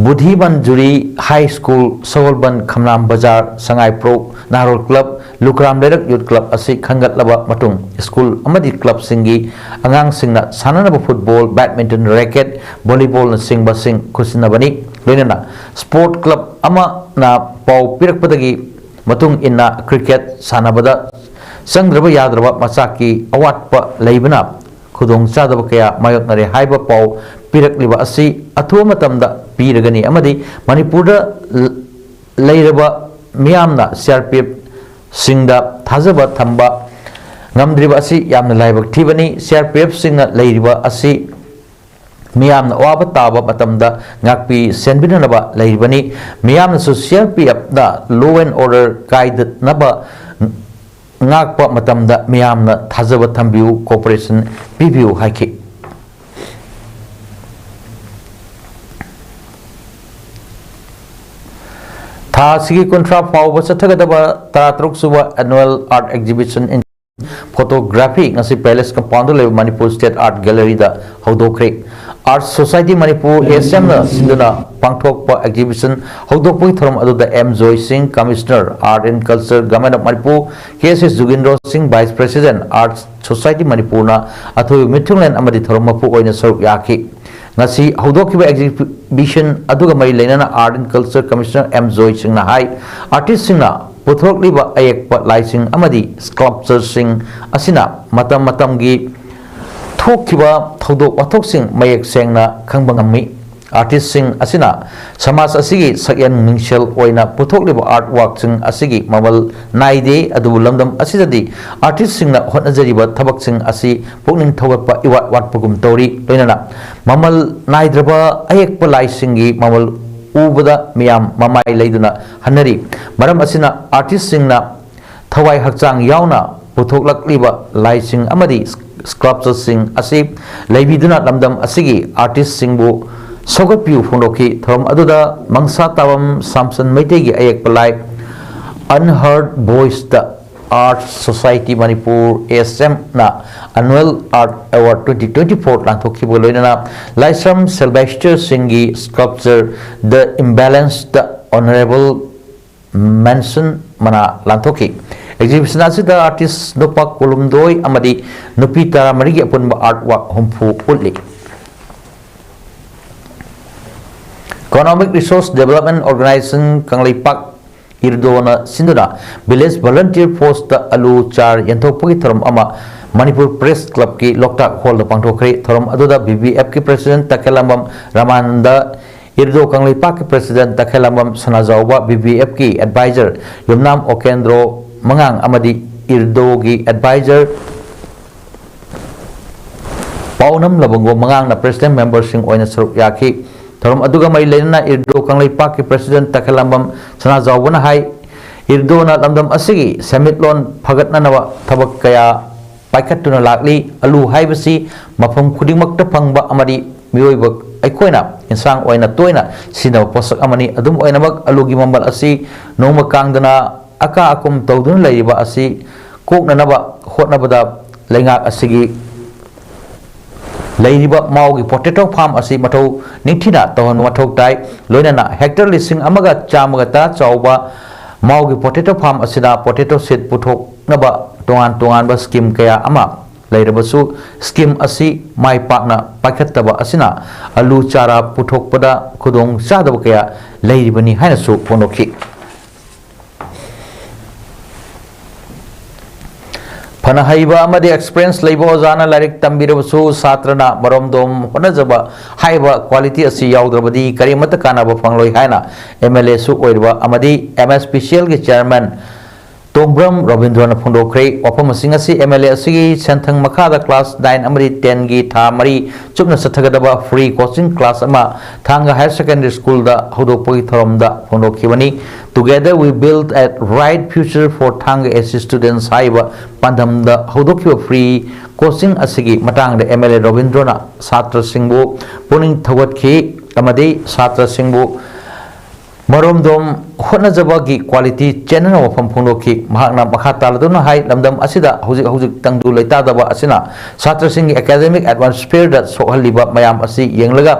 ꯕꯨꯙꯤ ꯃꯟꯖꯨꯔꯤ ꯍꯥꯏ ꯁ꯭ꯀꯨꯜ, ꯁꯒꯣꯜꯕꯟ ꯈꯝꯂꯥꯝ ꯕꯖꯥꯔ, ꯁꯉꯥꯏꯄ꯭ꯔꯧ ꯅꯍꯥꯔꯣꯜ ꯀ꯭ꯂꯕ, ꯂꯨꯀ꯭ꯔꯥꯝ ꯂꯩꯔꯛ ꯌꯨꯠ ꯀ꯭ꯂꯕ ꯑꯁꯤ ꯈꯟꯒꯠꯂꯕ ꯃꯇꯨꯡ, ꯁ꯭ꯀꯨꯜ ꯑꯃꯗꯤ ꯀ꯭ꯂꯕꯁꯤꯡꯒꯤ ꯑꯉꯥꯡꯁꯤꯡꯅ ꯁꯥꯟꯅꯅꯕ ꯐꯨꯠꯕꯣꯜ, ꯕꯦꯗꯃꯤꯟꯇꯟ ꯔꯦꯀꯦꯠ, ꯚꯣꯂꯤꯕꯣꯜꯅꯆꯤꯡꯕꯁꯤꯡ ꯈꯨꯠꯁꯤꯟꯅꯕꯅꯤ꯫ ꯂꯣꯏꯅꯅ ꯁ꯭ꯄꯣꯔꯠ ꯀ꯭ꯂꯕ ꯑꯃꯅ ꯄꯥꯎ ꯄꯤꯔꯛꯄꯗꯒꯤ ꯃꯇꯨꯡ ꯏꯟꯅ ꯀ꯭ꯔꯤꯀꯦꯠ ꯁꯥꯟꯅꯕꯗ ꯆꯪꯗ꯭ꯔꯕ ꯌꯥꯗ꯭ꯔꯕ ꯃꯆꯥꯛꯀꯤ ꯑꯋꯥꯠꯄ ꯂꯩꯕꯅ ꯈꯨꯗꯣꯡꯆꯥꯗꯕ ꯀꯌꯥ ꯃꯥꯌꯣꯛꯅꯔꯦ ꯍꯥꯏꯕ ꯄꯥꯎ ꯄꯤꯔꯛꯂꯤꯕ ꯑꯁꯤ ꯑꯊꯨꯕ ꯃꯇꯝꯗ ꯄꯤꯔꯒꯅꯤ ꯑꯃꯗꯤ ꯃꯅꯤꯄꯨꯔꯗ ꯂ-, ꯂꯩꯔꯕ ꯃꯤꯌꯥꯝꯅ C R P F ꯁꯤꯡꯗ ꯊꯥꯖꯕ ꯊꯝꯕ ꯉꯝꯗ꯭ꯔꯤꯕ ꯑꯁꯤ ꯌꯥꯝꯅ ꯂꯥꯏꯕꯛ ꯊꯤꯕꯅꯤ꯫ C R P F ꯁꯤꯡꯅ ꯂꯩꯔꯤꯕ ꯑꯁꯤ ꯃꯤꯌꯥꯝꯅ ꯑꯋꯥꯕ ꯇꯥꯕ ꯃꯇꯝꯗ ꯉꯥꯛꯄꯤ ꯁꯦꯟꯕꯤꯅꯅꯕ ꯂꯩꯔꯤꯕꯅꯤ꯫ ꯃꯤꯌꯥꯝꯅꯁꯨ C R P F the law and order ꯀꯥꯏꯗꯅꯕ ꯉꯥꯛꯄ ꯃꯇꯝꯗ ꯃꯤꯌꯥꯝꯅ ꯊꯥꯖꯕ ꯊꯝꯕꯤꯌꯨ, cooperation ꯄꯤꯕꯤꯌꯨ ꯍꯥꯏꯈꯤ꯫ ꯊꯥ ꯑꯁꯤꯒꯤ ꯀꯨꯟꯊ꯭ꯔꯥ ꯐꯥꯎꯕ ꯆꯠꯊꯒꯗꯕ ꯇꯔꯥꯇꯔꯨꯛ ꯁꯨꯕ Annual Art Exhibition in Photography ꯉꯁꯤ Palace Compound ꯗ ꯂꯩꯕ Manipur State Art Gallery the ꯍꯧꯗꯣꯛꯈ꯭ꯔꯦ꯫ Arts Society Manipur, A S M ꯅ ꯁꯤꯟꯗꯨꯅ ꯄꯥꯡꯊꯣꯛꯄ exhibition ꯍꯧꯗꯣꯛꯄꯒꯤ ꯊꯧꯔꯝ ꯑꯗꯨꯗ M ꯖꯣꯏ ꯁꯤꯡ, Commissioner Art and Culture, Government of Manipur, K S S ꯖꯨꯒꯤꯟꯗ꯭ꯔꯣ ꯁꯤꯡ, Vice President, Arts Society ꯃꯅꯤꯄꯨꯔꯅ ꯑꯊꯣꯏꯕ ꯃꯤꯊꯨꯡꯂꯦꯟ ꯑꯃꯗꯤ ꯊꯧꯔꯝ ꯃꯄꯨ ꯑꯣꯏꯅ ꯁꯔꯨꯛ ꯌꯥꯈꯤ꯫ ꯉꯁꯤ ꯍꯧꯗꯣꯛꯈꯤꯕ exhibition ꯑꯗꯨꯒ ꯃꯔꯤ ꯂꯩꯅꯅ Art and Culture Commissioner M ꯖꯣꯏ ꯁꯤꯡꯅ ꯍꯥꯏ, artist ꯁꯤꯡꯅ ꯄꯨꯊꯣꯔꯛꯂꯤꯕ ꯑꯌꯦꯛꯄ ꯂꯥꯏꯁꯤꯡ ꯑꯃꯗꯤ sculpture ꯁꯤꯡ ꯑꯁꯤꯅ ꯃꯇꯝ ꯃꯇꯝꯒꯤ ꯊꯣꯛꯈꯤꯕ ꯊꯧꯗꯣꯛ ꯋꯥꯊꯣꯛꯁꯤꯡ ꯃꯌꯦꯛ ꯁꯦꯡꯅ ꯈꯪꯕ ꯉꯝꯃꯤ꯫ Artist ꯁꯤꯡ ꯑꯁꯤꯅ ꯁꯃꯥꯖ ꯑꯁꯤꯒꯤ ꯁꯛꯌꯦꯡ ꯃꯤꯡꯁꯦꯜ ꯑꯣꯏꯅ ꯄꯨꯊꯣꯛꯂꯤꯕ artwork ꯁꯤꯡ ꯑꯁꯤꯒꯤ ꯃꯃꯜ ꯅꯥꯏꯗꯦ, ꯑꯗꯨꯕꯨ ꯂꯝꯗꯝ ꯑꯁꯤꯗꯗꯤ artist ꯁꯤꯡꯅ ꯍꯣꯠꯅꯖꯔꯤꯕ ꯊꯕꯛꯁꯤꯡ ꯑꯁꯤ ꯄꯨꯛꯅꯤꯡ ꯊꯧꯒꯠꯄ ꯏꯋꯥꯠ ꯋꯥꯠꯄꯒꯨꯝ ꯇꯧꯔꯤ꯫ ꯂꯣꯏꯅꯅ ꯃꯃꯜ ꯅꯥꯏꯗ꯭ꯔꯕ ꯑꯌꯦꯛꯄ ꯂꯥꯏꯁꯤꯡꯒꯤ ꯃꯃꯜ ꯎꯕꯗ ꯃꯤꯌꯥꯝ ꯃꯃꯥꯏ ꯂꯩꯗꯨꯅ ꯍꯟꯅꯔꯤ꯫ ꯃꯔꯝ ꯑꯁꯤꯅ artist ꯁꯤꯡꯅ ꯊꯋꯥꯏ ꯍꯛꯆꯥꯡ ꯌꯥꯎꯅ ꯄꯨꯊꯣꯛꯂꯛꯂꯤꯕ ꯂꯥꯏꯁꯤꯡ ꯑꯃꯗꯤ sculpture ꯁꯤꯡ ꯑꯁꯤ ꯂꯩꯕꯤꯗꯨꯅ ꯂꯝꯗꯝ ꯑꯁꯤꯒꯤ artist ꯁꯤꯡꯕꯨ ꯁꯧꯒꯠꯄꯤꯌꯨ ꯐꯣꯡꯗꯣꯛꯈꯤ꯫ ꯊꯧꯔꯝ ꯑꯗꯨꯗ ꯃꯪꯁꯥ ꯇꯥꯕꯝ ꯁꯥꯝꯁꯟ ꯃꯩꯇꯩꯒꯤ ꯑꯌꯦꯛꯄ ꯂꯥꯏ Unheard Voice the Art Society Manipur, A S M ꯅ Annual Art Award twenty twenty-four ꯂꯥꯟꯊꯣꯛꯈꯤꯕꯒ ꯂꯣꯏꯅꯅ ꯂꯥꯏꯁ꯭ꯔꯝ ꯁꯤꯜꯚꯦꯁꯇꯔ ꯁꯤꯡꯒꯤ sculpture The Imbalance the Honorable mention ꯃꯅꯥ ꯂꯥꯟꯊꯣꯛꯈꯤ꯫ Exhibition ꯑꯁꯤꯗ artist ꯅꯨꯄꯥ ꯀꯨꯟꯍꯨꯝꯗꯣꯏ ꯑꯃꯗꯤ ꯅꯨꯄꯤ ꯇꯔꯥꯃꯔꯤꯒꯤ ꯑꯄꯨꯟꯕ artwork ꯍꯨꯝꯐꯨ ꯎꯠꯂꯤ꯫ Economic Resource Development Organization Kangleipak, ꯏꯔꯗꯣꯅ ꯁꯤꯟꯗꯨꯅ Village Volunteer Force ꯇ ꯑꯂꯨ ꯆꯥꯔ ꯌꯦꯟꯊꯣꯛꯄꯒꯤ ꯊꯧꯔꯝ ꯑꯃ ꯃꯅꯤꯄꯨꯔ Press Club ꯀꯤ ꯂꯣꯛꯇꯥꯛ ꯍꯣꯜꯗ ꯄꯥꯡꯊꯣꯛꯈ꯭ꯔꯦ꯫ ꯊꯧꯔꯝ ꯑꯗꯨꯗ B V F ꯀꯤ President ꯇꯈꯦꯜꯂꯝꯕꯝ ꯔꯥꯃꯥꯅꯟꯗ, ꯏꯔꯗꯣ ꯀꯪꯂꯩꯄꯥꯛꯀꯤ President ꯇꯈꯦꯜꯂꯝꯕꯝ ꯁꯅꯥꯖꯥꯎꯕ, B V F ꯀꯤ Advisor ꯌꯨꯝꯅꯥꯝ ꯑꯣꯀꯦꯟꯗ꯭ꯔꯣ ꯃꯉꯥꯡ ꯑꯃꯗꯤ ꯏꯔꯗꯣꯒꯤ Advisor ꯄꯥꯎꯅꯝ ꯂꯕꯪꯒꯣ ꯃꯉꯥꯡꯅ President member ꯁꯤꯡ ꯑꯣꯏꯅ ꯁꯔꯨꯛ ꯌꯥꯈꯤ꯫ ꯊꯧꯔꯝ ꯑꯗꯨꯒ ꯃꯔꯤ ꯂꯩꯅꯅ ꯏꯔꯗꯣ ꯀꯪꯂꯩꯄꯥꯛꯀꯤ President ꯇꯈꯦꯜꯂꯝꯕꯝ ꯁꯅꯥꯖꯥꯎꯕꯅ ꯍꯥꯏ, ꯏꯔꯗꯣꯅ ꯂꯝꯗꯝ ꯑꯁꯤꯒꯤ ꯁꯦꯟꯃꯤꯠꯂꯣꯟ ꯐꯒꯠꯅꯅꯕ ꯊꯕꯛ ꯀꯌꯥ ꯄꯥꯏꯈꯠꯇꯨꯅ ꯂꯥꯛꯂꯤ꯫ ꯑꯂꯨ ꯍꯥꯏꯕꯁꯤ ꯃꯐꯝ ꯈꯨꯗꯤꯡꯃꯛꯇ ꯐꯪꯕ ꯑꯃꯗꯤ ꯃꯤꯑꯣꯏꯕ ꯑꯩꯈꯣꯏꯅ ꯏꯟꯁꯥꯡ ꯑꯣꯏꯅ ꯇꯣꯏꯅ ꯁꯤꯖꯤꯟꯅꯕ ꯄꯣꯠꯁꯛ ꯑꯃꯅꯤ꯫ ꯑꯗꯨꯝ ꯑꯣꯏꯅꯃꯛ, ꯑꯂꯨꯒꯤ ꯃꯃꯜ ꯑꯁꯤ ꯅꯣꯡꯃ ꯀꯥꯡꯗꯅ ꯑꯀꯥ ꯑꯀꯨꯝ ꯇꯧꯗꯨꯅ ꯂꯩꯔꯤꯕ ꯑꯁꯤ ꯀꯣꯛꯅꯅꯕ ꯍꯣꯠꯅꯕꯗ ꯂꯩꯉꯥꯛ ꯑꯁꯤꯒꯤ ꯂꯩꯔꯤꯕ ꯃꯥꯎꯒꯤ ꯄꯣꯇꯦꯇꯣ ꯐꯥꯔꯝ ꯑꯁꯤ ꯃꯊꯧ ꯅꯤꯡꯊꯤꯅ ꯇꯧꯍꯟꯕ ꯃꯊꯧ ꯇꯥꯏ꯫ ꯂꯣꯏꯅꯅ ꯍꯦꯛꯇꯔ ꯂꯤꯁꯤꯡ ꯑꯃꯒ ꯆꯥꯝꯃꯒ ꯇꯔꯥ ꯆꯥꯎꯕ ꯃꯥꯎꯒꯤ ꯄꯣꯇꯦꯇꯣ ꯐꯥꯔꯝ ꯑꯁꯤꯗ ꯄꯣꯇꯦꯇꯣ ꯁꯤꯗ ꯄꯨꯊꯣꯛꯅꯕ ꯇꯣꯉꯥꯟ ꯇꯣꯉꯥꯟꯕ ꯁ꯭ꯀꯤꯝ ꯀꯌꯥ ꯑꯃ ꯂꯩꯔꯕꯁꯨ, ꯁ꯭ꯀꯤꯝ ꯑꯁꯤ ꯃꯥꯏ ꯄꯥꯛꯅ ꯄꯥꯏꯈꯠꯇꯕ ꯑꯁꯤꯅ ꯑꯂꯨ ꯆꯥꯔꯥ ꯄꯨꯊꯣꯛꯄꯗ ꯈꯨꯗꯣꯡ ꯆꯥꯗꯕ ꯀꯌꯥ ꯂꯩꯔꯤꯕꯅꯤ ꯍꯥꯏꯅꯁꯨ ꯐꯣꯡꯗꯣꯛꯈꯤ꯫ ꯐꯅ ꯍꯩꯕ ꯑꯃꯗꯤ ꯑꯦꯛꯁꯄꯤꯔꯤꯌꯦꯟꯁ ꯂꯩꯕ ꯑꯣꯖꯥꯅ ꯂꯥꯏꯔꯤꯛ ꯇꯝꯕꯤꯔꯕꯁꯨ, ꯁꯥꯇ꯭ꯔꯅ ꯃꯔꯣꯝꯗꯣꯝ ꯍꯣꯠꯅꯖꯕ ꯍꯥꯏꯕ ꯀ꯭ꯋꯥꯂꯤꯇꯤ ꯑꯁꯤ ꯌꯥꯎꯗ꯭ꯔꯕꯗꯤ ꯀꯔꯤꯃꯠꯇ ꯀꯥꯟꯅꯕ ꯐꯪꯂꯣꯏ ꯍꯥꯏꯅ ꯑꯦꯝ ꯑꯦꯜ ꯑꯦꯁꯨ ꯑꯣꯏꯔꯤꯕ ꯑꯃꯗꯤ ꯑꯦꯝ ꯑꯦꯁ ꯄꯤ ꯁꯤ ꯑꯦꯜꯒꯤ ꯆꯤꯌꯔꯃꯦꯟ ꯇꯣꯡꯕ꯭ꯔꯝ ꯔꯕꯤꯟꯗ꯭ꯔꯣꯅ ꯐꯣꯡꯗꯣꯛꯈ꯭ꯔꯦ꯫ ꯋꯥꯐꯝ ꯑꯁꯤꯡ ꯑꯁꯤ ꯑꯦꯝ ꯑꯦꯜ ꯑꯦ ꯑꯁꯤꯒꯤ ꯁꯦꯟꯊꯪ ꯃꯈꯥꯗ ꯀ꯭ꯂꯥꯁ ꯅꯥꯏꯟ ꯑꯃꯗꯤ ꯇꯦꯟꯒꯤ ꯊꯥ ꯃꯔꯤ ꯆꯨꯞꯅ ꯆꯠꯊꯒꯗꯕ ꯐ꯭ꯔꯤ ꯀꯣꯆꯤꯡ ꯀ꯭ꯂꯥꯁ ꯑꯃ ꯊꯥꯡꯒ ꯍꯥꯌꯔ ꯁꯦꯀꯦꯟꯗꯔꯤ ꯁ꯭ꯀꯨꯜꯗ ꯍꯧꯗꯣꯛꯄꯒꯤ ꯊꯧꯔꯝꯗ ꯐꯣꯡꯗꯣꯛꯈꯤꯕꯅꯤ꯫ Together we build a right future for Thanga A C students ꯍꯥꯏꯔꯤꯕ ꯄꯥꯟꯗꯝꯗ ꯍꯧꯗꯣꯛꯈꯤꯕ ꯐ꯭ꯔꯤ ꯀꯣꯆꯤꯡ ꯑꯁꯤꯒꯤ ꯃꯇꯥꯡꯗ ꯑꯦꯝ ꯑꯦꯜ ꯑꯦ ꯔꯕꯤꯟꯗ꯭ꯔꯣꯅ ꯁꯥꯇ꯭ꯔꯁꯤꯡꯕꯨ ꯄꯨꯛꯅꯤꯡ ꯊꯧꯒꯠꯈꯤ ꯑꯃꯗꯤ ꯁꯥꯇ꯭ꯔꯁꯤꯡꯕꯨ ꯃꯔꯣꯝꯗꯣꯝ ꯍꯣꯠꯅꯖꯕꯒꯤ ꯀ꯭ꯋꯥꯂꯤꯇꯤ ꯆꯦꯟꯅꯅ ꯋꯥꯐꯝ ꯐꯣꯡꯗꯣꯛꯈꯤ꯫ ꯃꯍꯥꯛꯅ ꯃꯈꯥ ꯇꯥꯜꯂꯗꯨꯅ ꯍꯥꯏ, ꯂꯝꯗꯝ ꯑꯁꯤꯗ ꯍꯧꯖꯤꯛ ꯍꯧꯖꯤꯛ ꯇꯪꯗꯨ ꯂꯩꯇꯥꯗꯕ ꯑꯁꯤꯅ ꯁꯥꯇ꯭ꯔꯁꯤꯡꯒꯤ ꯑꯦꯀꯥꯗꯦꯃꯤꯛ ꯑꯦꯠꯃꯣꯁꯐꯤꯌꯔꯗ ꯁꯣꯛꯍꯜꯂꯤꯕ ꯃꯌꯥꯝ ꯑꯁꯤ ꯌꯦꯡꯂꯒ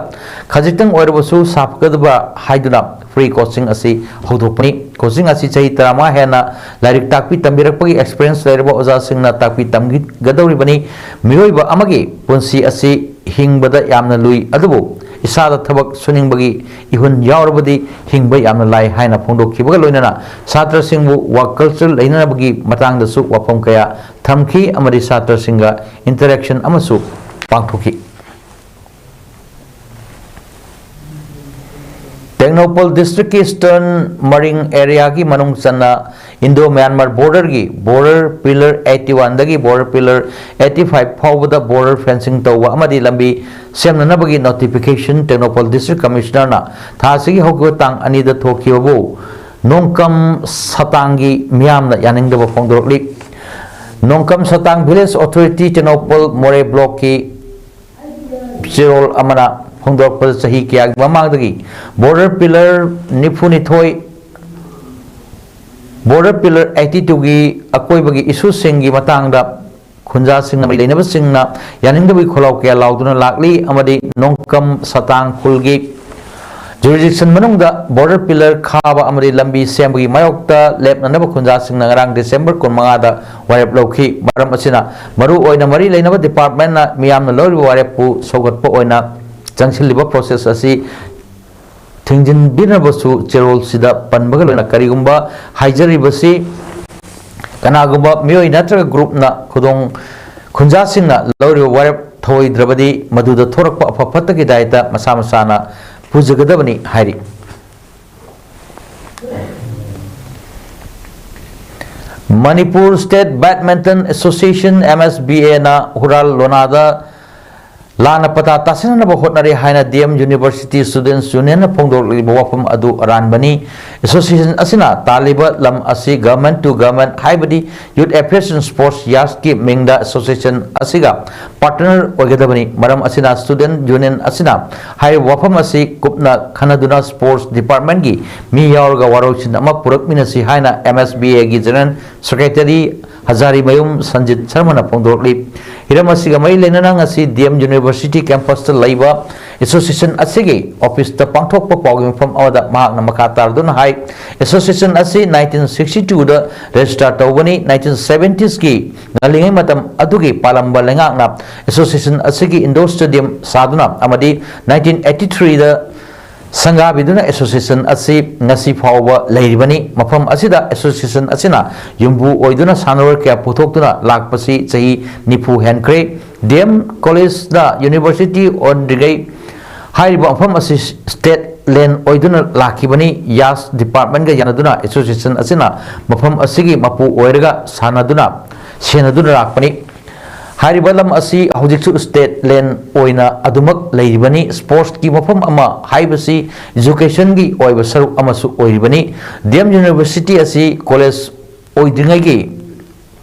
ꯈꯖꯤꯛꯇꯪ ꯑꯣꯏꯔꯕꯁꯨ ꯁꯥꯐꯒꯗꯕ ꯍꯥꯏꯗꯨꯅ ꯐ꯭ꯔꯤ ꯀꯣꯆꯤꯡ ꯑꯁꯤ ꯍꯧꯗꯣꯛꯄꯅꯤ꯫ ꯀꯣꯆꯤꯡ ꯑꯁꯤ ꯆꯍꯤ ꯇꯔꯥꯃꯉꯥ ꯍꯦꯟꯅ ꯂꯥꯏꯔꯤꯛ ꯇꯥꯛꯄꯤ ꯇꯝꯕꯤꯔꯛꯄꯒꯤ ꯑꯦꯛꯁꯄꯤꯔꯤꯌꯦꯟꯁ ꯂꯩꯔꯕ ꯑꯣꯖꯥꯁꯤꯡꯅ ꯇꯥꯛꯄꯤ ꯇꯝꯒꯗꯧꯔꯤꯕꯅꯤ꯫ ꯃꯤꯑꯣꯏꯕ ꯑꯃꯒꯤ ꯄꯨꯟꯁꯤ ꯑꯁꯤ ꯍꯤꯡꯕꯗ ꯌꯥꯝꯅ ꯂꯨꯏ, ꯑꯗꯨꯕꯨ ꯏꯁꯥꯗ ꯊꯕꯛ ꯁꯨꯅꯤꯡꯕꯒꯤ ꯏꯍꯨꯟ ꯌꯥꯎꯔꯕꯗꯤ ꯍꯤꯡꯕ ꯌꯥꯝꯅ ꯂꯥꯏ ꯍꯥꯏꯅ ꯐꯣꯡꯗꯣꯛꯈꯤꯕꯒ ꯂꯣꯏꯅꯅ ꯁꯥꯇ꯭ꯔꯁꯤꯡꯕꯨ ꯋꯥꯔꯛ ꯀꯜꯆꯔ ꯂꯩꯅꯅꯕꯒꯤ ꯃꯇꯥꯡꯗꯁꯨ ꯋꯥꯐꯝ ꯀꯌꯥ ꯊꯝꯈꯤ ꯑꯃꯗꯤ ꯁꯥꯇ꯭ꯔꯁꯤꯡꯒ ꯏꯟꯇꯔꯦꯛꯁꯟ ꯑꯃꯁꯨ ꯄꯥꯡꯊꯣꯛꯈꯤ꯫ ꯇꯦꯡꯅꯧꯄꯜ ꯗꯤꯁꯇ꯭ꯔꯤꯛꯀꯤ ꯏꯁꯇꯔꯟ ꯃꯔꯤꯡ ꯑꯦꯔꯤꯌꯥꯒꯤ ꯃꯅꯨꯡ ꯆꯟꯅ ꯏꯟꯗꯣ ꯃ꯭ꯌꯥꯟꯃꯥꯔ ꯕꯣꯔꯗꯔꯒꯤ ꯕꯣꯔꯗꯔ ꯄꯤꯂꯔ eighty one ꯗꯒꯤ ꯕꯣꯔꯗꯔ ꯄꯤꯂꯔ eighty five ꯐꯥꯎꯕꯗ ꯕꯣꯔꯗꯔ ꯐꯦꯟꯁꯤꯡ ꯇꯧꯕ ꯑꯃꯗꯤ ꯂꯝꯕꯤ ꯁꯦꯝꯅꯅꯕꯒꯤ ꯅꯣꯇꯤꯐꯤꯀꯦꯁꯟ ꯇꯦꯡꯅꯧꯄꯜ ꯗꯤꯁꯇ꯭ꯔꯤꯛ ꯀꯃꯤꯁꯅꯔꯅ ꯊꯥ ꯑꯁꯤꯒꯤ ꯍꯧꯈꯤꯕ ꯇꯥꯡ ꯑꯅꯤꯗ ꯊꯣꯛꯈꯤꯕꯕꯨ ꯅꯣꯡꯀꯝ ꯁꯇꯥꯡꯒꯤ ꯃꯤꯌꯥꯝꯅ ꯌꯥꯅꯤꯡꯗꯕ ꯐꯣꯡꯗꯣꯔꯛꯂꯤ꯫ ꯅꯣꯡꯀꯝ ꯁꯇꯥꯡ ꯚꯤꯂꯦꯖ ꯑꯣꯊꯣꯔꯤꯇꯤ ꯇꯦꯡꯅꯧꯄꯜ ꯃꯣꯔꯦ ꯕ꯭ꯂꯣꯛꯀꯤ ꯆꯦꯔꯣꯜ ꯑꯃꯅ ꯐꯣꯡꯗꯣꯔꯛꯄꯗ ꯆꯍꯤ ꯀꯌꯥꯒꯤ ꯃꯃꯥꯡꯗꯒꯤ ꯕꯣꯔꯗꯔ ꯄꯤꯂꯔ ꯅꯤꯐꯨꯅꯤꯊꯣꯏ, ꯕꯣꯔꯗꯔ ꯄꯤꯂꯔ eighty two ꯒꯤ ꯑꯀꯣꯏꯕꯒꯤ ꯏꯁꯨꯁꯤꯡꯒꯤ ꯃꯇꯥꯡꯗ ꯈꯨꯟꯖꯥꯁꯤꯡꯅ ꯃꯔꯤ ꯂꯩꯅꯕꯁꯤꯡꯅ ꯌꯥꯅꯤꯡꯗꯕꯒꯤ ꯈꯣꯜꯂꯥꯎ ꯀꯌꯥ ꯂꯥꯎꯗꯨꯅ ꯂꯥꯛꯂꯤ ꯑꯃꯗꯤ ꯅꯣꯡꯀꯝ ꯁꯇꯥꯡ ꯈꯨꯜꯒꯤ jurisdiction ꯃꯅꯨꯡꯗ border pillar ꯈꯥꯕ ꯑꯃꯗꯤ ꯂꯝꯕꯤ ꯁꯦꯝꯕꯒꯤ ꯃꯥꯌꯣꯛꯇ ꯂꯦꯞꯅꯅꯕ ꯈꯨꯟꯖꯥꯁꯤꯡꯅ ꯉꯔꯥꯡ December ꯀꯨꯟꯃꯉꯥꯗ ꯋꯥꯔꯦꯞ ꯂꯧꯈꯤ꯫ ꯃꯔꯝ ꯑꯁꯤꯅ ꯃꯔꯨ ꯑꯣꯏꯅ ꯃꯔꯤ ꯂꯩꯅꯕ departmentꯅ ꯃꯤꯌꯥꯝꯅ ꯂꯧꯔꯤꯕ ꯋꯥꯔꯦꯞꯄꯨ ꯁꯧꯒꯠꯄ ꯑꯣꯏꯅ ꯆꯪꯁꯤꯜꯂꯤꯕ process ꯑꯁꯤ ꯊꯤꯡꯖꯤꯟꯕꯤꯅꯕꯁꯨ ꯆꯦꯔꯣꯜꯁꯤꯗ ꯄꯟꯕꯒ ꯂꯣꯏꯅꯅ ꯀꯔꯤꯒꯨꯝꯕ ꯍꯥꯏꯖꯔꯤꯕꯁꯤ ꯀꯅꯥꯒꯨꯝꯕ ꯃꯤꯑꯣꯏ ꯅꯠꯇ꯭ꯔꯒ groupꯅ ꯈꯨꯗꯣꯡ ꯈꯨꯟꯖꯥꯁꯤꯡꯅ ꯂꯧꯔꯤꯕ ꯋꯥꯔꯦꯞ ꯊꯧꯑꯣꯏꯗ꯭ꯔꯕꯗꯤ ꯃꯗꯨꯗ ꯊꯣꯔꯛꯄ ꯑꯐ ꯐꯠꯇꯒꯤ ꯗꯥꯏꯇ ꯃꯁꯥ ꯃꯁꯥꯅ ꯄꯨꯖꯒꯗꯕꯅꯤ ꯍꯥꯏꯔꯤ꯫ Manipur State Badminton Association, M S B Aꯅ ꯍꯨꯔꯥꯜ ꯂꯣꯅꯥꯗ ꯂꯥꯟꯅ ꯄꯇꯥ ꯇꯥꯁꯤꯟꯅꯅꯕ ꯍꯣꯠꯅꯔꯤ ꯍꯥꯏꯅ D M University Students Unionꯅ ꯐꯣꯡꯗꯣꯔꯛꯂꯤꯕ ꯋꯥꯐꯝ ꯑꯗꯨ ꯑꯔꯥꯟꯕꯅꯤ꯫ Association ꯑꯁꯤꯅ ꯇꯥꯜꯂꯤꯕ ꯂꯝ ꯑꯁꯤ Government to Government ꯍꯥꯏꯕꯗꯤ Youth Affairs and Sports YASKꯀꯤ ꯃꯤꯡꯗ association ꯑꯁꯤꯒ partner ꯑꯣꯏꯒꯗꯕꯅꯤ꯫ ꯃꯔꯝ ꯑꯁꯤꯅ Student Union ꯑꯁꯤꯅ ꯍꯥꯏꯔꯤꯕ ꯋꯥꯐꯝ ꯑꯁꯤ ꯀꯨꯞꯅ ꯈꯟꯅꯗꯨꯅ Sports Departmentꯀꯤ ꯃꯤ ꯌꯥꯎꯔꯒ ꯋꯥꯔꯣꯏꯁꯤꯟ ꯑꯃ ꯄꯨꯔꯛꯃꯤꯟꯅꯁꯤ ꯍꯥꯏꯅ M S B Aꯒꯤ General Secretary ꯍꯖꯥꯔꯤꯃꯌꯨꯝ Sanjit ꯁꯔꯃꯅ ꯐꯣꯡꯗꯣꯔꯛꯂꯤ꯫ ꯍꯤꯔꯝ ꯑꯁꯤꯒ ꯃꯔꯤ ꯂꯩꯅꯅ ꯉꯁꯤ D M University campusꯇ ꯂꯩꯕ association ꯑꯁꯤꯒꯤ officeꯇ ꯄꯥꯡꯊꯣꯛꯄ ꯄꯥꯎꯒꯤ ꯃꯐꯝ ꯑꯃꯗ ꯃꯍꯥꯛꯅ ꯃꯈꯥ ꯇꯥꯔꯗꯨꯅ ꯍꯥꯏ, association ꯑꯁꯤ nineteen sixty twoꯗ register ꯇꯧꯕꯅꯤ꯫ Nineteen seventiesꯀꯤ ꯉꯜꯂꯤꯉꯩ ꯃꯇꯝ ꯑꯗꯨꯒꯤ ꯄꯥꯜꯂꯝꯕ ꯂꯩꯉꯥꯛꯅ association ꯑꯁꯤꯒꯤ indoor stadium ꯁꯥꯗꯨꯅ ꯑꯃꯗꯤ nineteen eighty threeꯗ ꯁꯪꯒꯥꯕꯤꯗꯨꯅ association ꯑꯁꯤ ꯉꯁꯤ ꯐꯥꯎꯕ ꯂꯩꯔꯤꯕꯅꯤ꯫ ꯃꯐꯝ ꯑꯁꯤꯗ association ꯑꯁꯤꯅ ꯌꯨꯝꯕꯨ ꯑꯣꯏꯗꯨꯅ ꯁꯥꯟꯅꯔꯣꯏ ꯀꯌꯥ ꯄꯨꯊꯣꯛꯇꯨꯅ ꯂꯥꯛꯄꯁꯤ ꯆꯍꯤ ꯅꯤꯐꯨ ꯍꯦꯟꯈ꯭ꯔꯦ꯫ D M Collegeꯅ university ꯑꯣꯟꯗ꯭ꯔꯤꯉꯩ ꯍꯥꯏꯔꯤꯕ ꯃꯐꯝ ꯑꯁꯤ state land ꯑꯣꯏꯗꯨꯅ ꯂꯥꯛꯈꯤꯕꯅꯤ꯫ YAS departmentꯒ ꯌꯥꯅꯗꯨꯅ association ꯑꯁꯤꯅ ꯃꯐꯝ ꯑꯁꯤꯒꯤ ꯃꯄꯨ ꯑꯣꯏꯔꯒ ꯁꯥꯟꯅꯗꯨꯅ ꯁꯦꯟꯅꯗꯨꯅ ꯂꯥꯛꯄꯅꯤ꯫ ꯍꯥꯏꯔꯤꯕ ꯂꯝ ꯑꯁꯤ ꯍꯧꯖꯤꯛꯁꯨ state land ꯑꯣꯏꯅ ꯑꯗꯨꯃꯛ ꯂꯩꯔꯤꯕꯅꯤ꯫ Sportsꯀꯤ ꯃꯐꯝ ꯑꯃ ꯍꯥꯏꯕꯁꯤ educationꯒꯤ ꯑꯣꯏꯕ ꯁꯔꯨꯛ ꯑꯃꯁꯨ ꯑꯣꯏꯔꯤꯕꯅꯤ꯫ D M University ꯑꯁꯤ college ꯑꯣꯏꯗ꯭ꯔꯤꯉꯩꯒꯤ